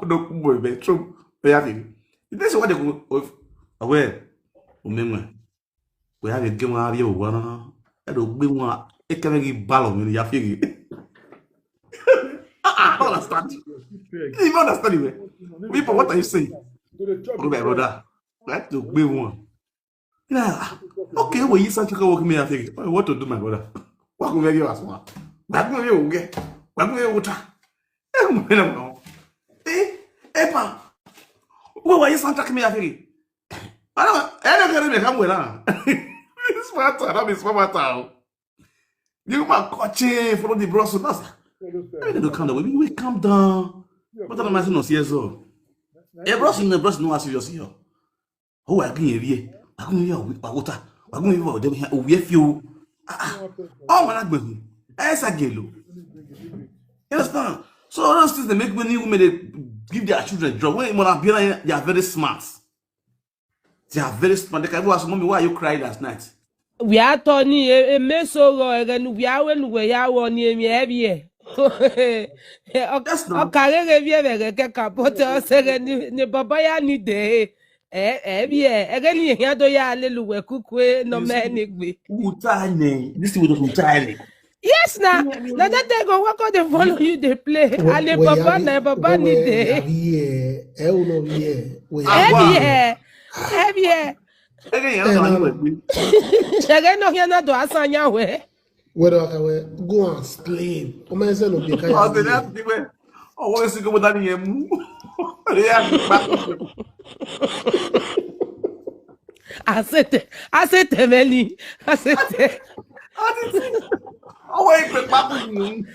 No kubo be true. No ya figi. This is what they go. Aware. Umemwe. We have a game of your one. I don't be one. It can be ballon when you have it. I don't understand. You don't understand it. People, what are you saying? Okay, my brother. We have to be one. Yeah. Okay, we use such a work me. I think. What to do, my brother? What can we do as one? What can we do? What can we do? Eh, eh, pa. What were you soundtrack me? I think. I don't. I don't care if you come with her. This matter, that is what matter. You man coaching for the bros. That's. I don't come down. We, we calm down. What am I saying? Yes, so. A bros in the bros no serious here. Oh, I can hear you. I can hear you. I water. I can hear you. Dem here. We few. Ah, ah. Oh, when I go. I say gelo. You understand? So all those things they make many women they give their children job. When when I be like, they are very smart. They are very smart. They can even ask mommy, "Why are you crying last night?" We are turning a mess over again. We are when we are one year. That's not. Ọkarịrị ebi ebe gị ka pọta ọsọ gị ni baba ya ni de. Eh, eh, bi eh, ege ni ya do ya lelu we kukwe no me ni gbe. Utane. This thing we don't utane. Yes, na. Na that they go work on the follow you they play. And the papa na papa ni de. Yeah, eh, uno yeah. We Eh, bi eh. Eh, bi eh. Ege ya no ni we. Ege no ya na do asanya we. Whether I can go and sleep. O me say no be kaya. Oh, the last thing we. Oh, we see go dani yemu. Yeah. Asete, asete meni, asete. Asete. Oh, we pe papu ni.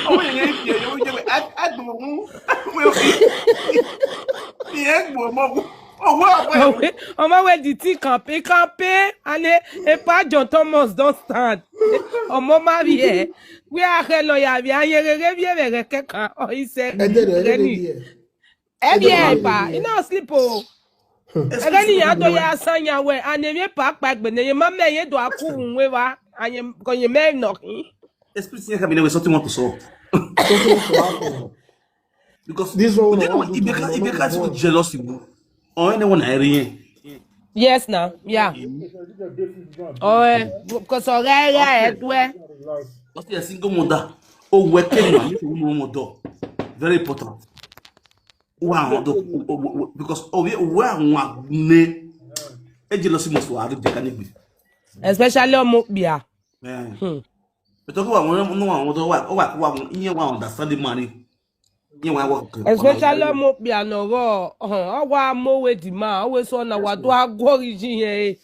Oh, we ye ye ye ye. Adu mu. We o. Ye gbo mo. Ọmọ wẹ di ti campaign campaign and a pa John Thomas don stand. Ọmọ marry ẹ. We are hello ya bi aye rere bi ere kẹkan. Oh, he said. Ẹ bi ẹ pa. He no sleep o. Ere ni ya do ya sanya we and emi pa pa gbe ne ma me ye do aku we wa. Aye ko ye me no. Esprit here can be something want to solve. Because this one, if you can't, if you can't feel jealous, you or anyone I read. Yes, now, yeah. Oh, eh, because already I do it. What's the single mother? Oh, we can one mother. Very important. Wow, because oh, we are one ne. A jealousy must worry the can be. Especially on Mobia. Yeah. Hmm. But talk about one, no one, what, what, what, what, you want understand the money. Especially mo bia no go. Oh, wa mo we di ma. We so na wa do agori ji ye.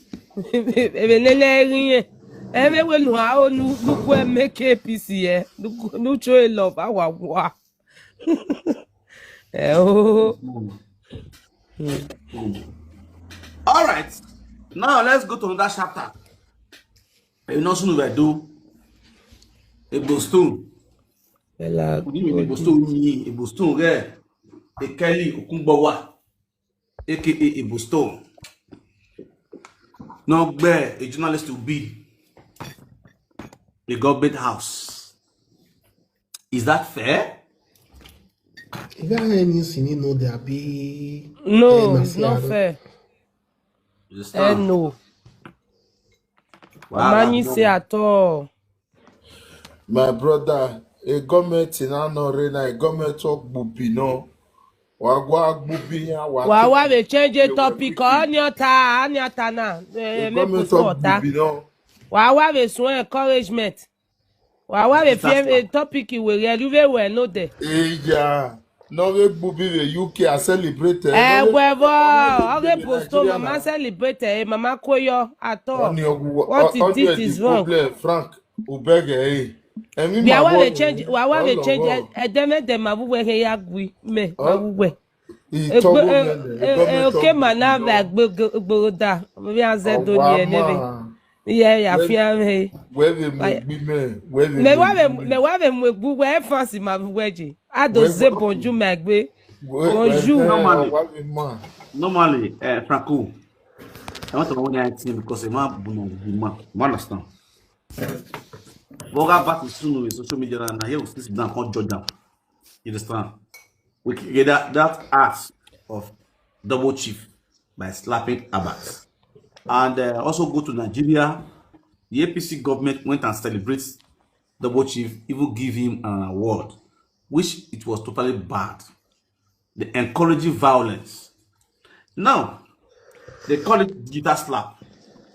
Ebe ne ne ri ye. Ebe we nu a o nu ku e make A P C ye. Nu show love a wa wa. Eh oh. All right. Now let's go to another chapter. You know soon we do. Egbo Stone. Bella, Igbo Stone ni, Igbo Stone rẹ. Ekeli Okunbowa, A K A Igbo Stone. No bear a journalist to be a government house. Is that fair? If I any sin, you know there be. No, it's not fair. Eh, no. Wow, Mani say at all. My brother, a government in Anore na a government of Bupi no. Wagwa Bupi ya wa. Wa wa we change a topic. Anyota, anyota na. Eh, me put water. Wa wa we so encouragement. Wa wa we fear a topic we really we we no de. Eh, yeah. No we Bupi we U K a celebrate. Eh, we bo. Okay, posto mama celebrate. Eh, mama koyo at all. What he did is wrong. Frank. Ubege, eh. Emi wa wa we change, wa wa we change. Edeme de ma buwe he ya gwi me ma buwe. Okay, mana va gboro da. Mo bi anze do ni ene re. Ye ya fi an he. We we mo gbi me. We we me wa we me wa we mo gbu we fancy ma buwe ji. Ado ze bonjour my gbe. Bonjour. Normally, normally, uh, Franco, I want to know when I think because I'm not, you understand. Boga back to soon with social media and here we sit down, can't judge them. You understand? We can get that, that art of Double Chief by slapping Abas. And uh, also go to Nigeria. The A P C government went and celebrates Double Chief, even give him an award, which it was totally banned. They encouraging violence. Now, they call it digital slap.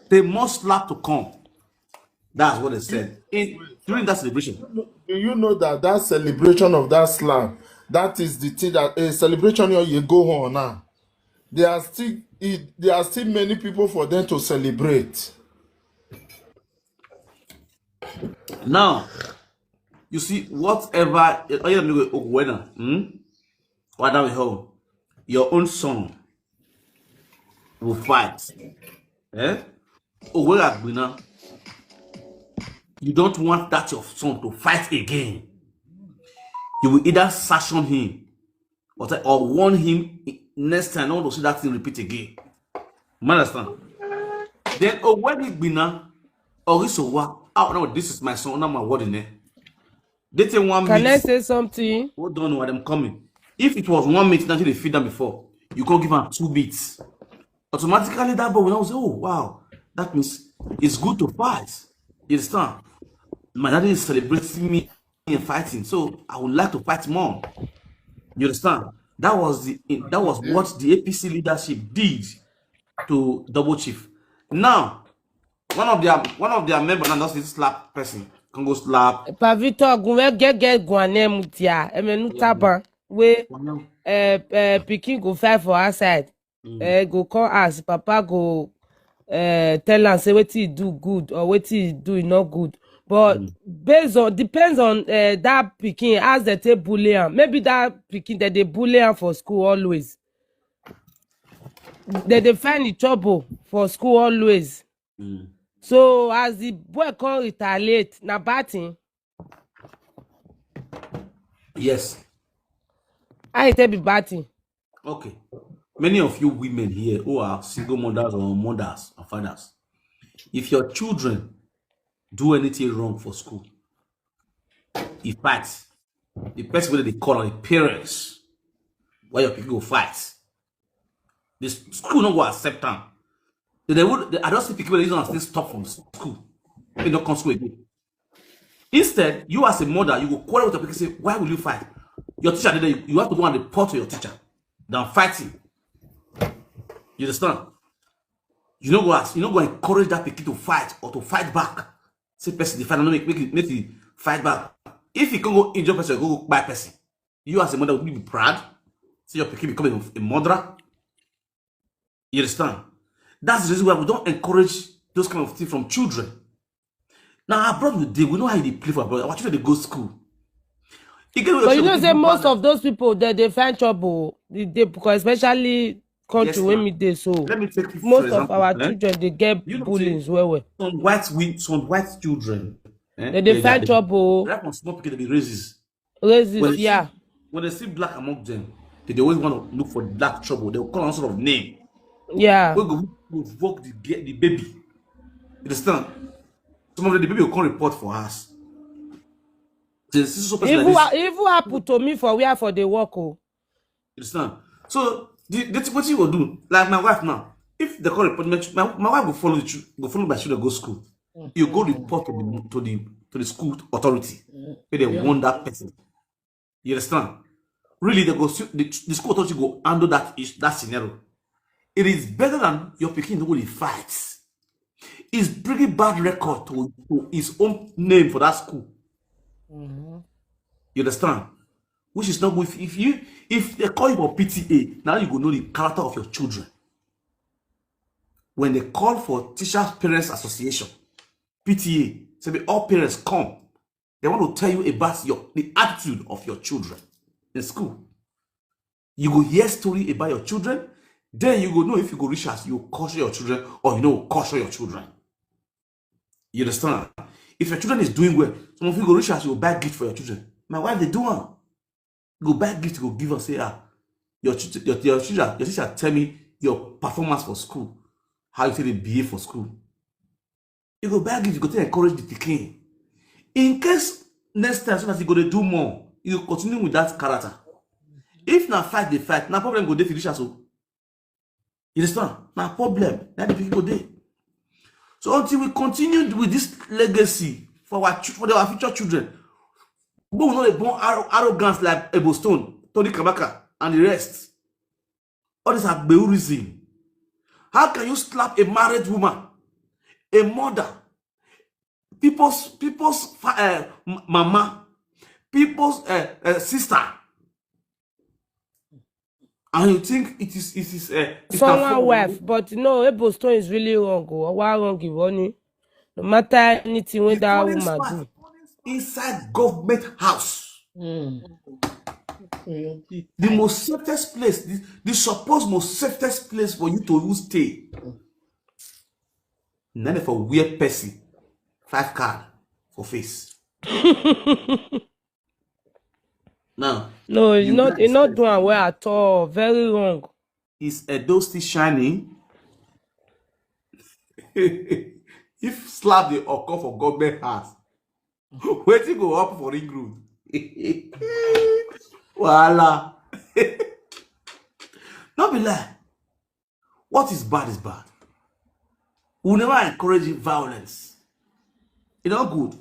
They must slap to come. That's what they said in, during that celebration. Do you know that that celebration of that slap, that is the thing that a celebration you go on now. There are still it, there are still many people for them to celebrate. Now, you see, whatever, oh, yeah, me go, oh, when, hmm? What that we hold? Your own son will fight. Eh? Oh, where are we now? You don't want that your son to fight again. You will either sanction him or, or warn him next time not to see that thing repeat again. You understand? Then, oh, when he be now, oh, so what? Oh, no, this is my son, not my word in there. They take one Can I minute. Say something? Hold on, what I'm coming. If it was one minute, now they feed them before. You can't give them two beats. Automatically, that boy will now say, "Oh, wow, that means it's good to fight." You understand? My daddy is celebrating me and fighting, so I would like to fight more. You understand? That was the that was what the A P C leadership did to Double Chief. Now, one of their one of their members now just slap person, can go slap. Pavito gunwe gege guane mutia emenu taban we eh eh pikin go fight for outside. Eh go call us, papa go eh tell am say wetin he do good or wetin he do e no good. But based on, depends on eh that pikin, as they take bully am. Maybe that pikin, they dey bully am for school always. They dey find the trouble for school always. So as the boy come retaliate, na bad thing. Yes. How e take be bad thing? Okay. Many of you women here who are single mothers or mothers or fathers, if your children do anything wrong for school, in fact, the person wey they call are the parents. Why your people go fight? The school no go accept them. They, they would. They, I don't see people wey dey use am still stop from school. They don't come school again. Instead, you as a mother, you go quarrel with your pikin, say, "Why will you fight?" Your teacher did, you have to go and report to your teacher than fighting. You understand? You no go ask, you no go encourage that pikin to fight or to fight back. Say person dey fight, no make make e make e fight back. If you can go injure person, go go kpai person. You as a mother, will you be proud? Say your pikin become a, a murderer. You understand? That's the reason why we don't encourage those kind of things from children. Now abroad we dey, we know how they play for abroad. Our children they go school. E get where But you children know go say do most bad. Of those people that they find trouble, they, they because especially country Yes, wey ma'am. Me dey so, Let me take you for most of example. Our Eh? Children they get You know, bullying say well well. Some white we some white children. Eh? They dey find trouble. Right from small pikin they be racist. Racist, When they yeah. See, when they see black among them, they, they always want to look for black trouble. They will call on sort of name. Yeah. We go provoke the ge- the baby. You understand? Some of the baby will come report for us. They see so person Even like ha- this. Even happen to me for where for the work, oh. You understand? So the the thing what you will do, like my wife now, if they call report, my, my, my wife will follow the chil- go follow my children go school. You go report to the to the to the school authority. Where they warn that person. You understand? Really, they go su- the, the school authority go handle that issue, that scenario. It is better than your pikin no go dey fight. It's bringing bad record to, to his own name for that school. You understand? Which is not good. If, if you if they call you for P T A, now you go know the character of your children. When they call for Teachers Parents Association, P T A, say be all parents come. They want to tell you about your the attitude of your children in school. You go hear story about your children, then you go know if you go reach as you caution your children or you know caution your children. You understand? If your children is doing well, some of you go reach as you buy gift for your children. My wife they do am. Go buy gift, go give and say, ah, your chil- your your children, your teacher tell me your performance for school, how you say they behave for school. You go buy gift, you go take encourage the pikin. In case next time, so that you go dey do more, you go continue with that character. If na fight they fight, na problem go dey for teachers. So You understand? Na problem na the people dey. So until we continue with this legacy for our chil- for our future children, but we no dey born arro- arrogance like Ebo Stone, Tony Kabaka, and the rest. All this agbeurism. How can you slap a married woman, a mother, people's people's fa- uh, m- mama, people's uh, uh, sister, and you think it is it is uh, it can Someone solve wife, but no, Ebo Stone is really wrong. Oh, why wrong you running? No matter anything when the that funniest woman part do. Inside government house. Mm. The most safest place, the, the supposed most safest place for you to even stay. None for wear person five card for face. Now No, you you not you guys not first. Do am well at all. Very wrong. Is Edo still shining? If slap the occur for government house, wetin go happen for Ring Road? Wahala. No be lie. What is bad is bad. We never encourage violence. E no good.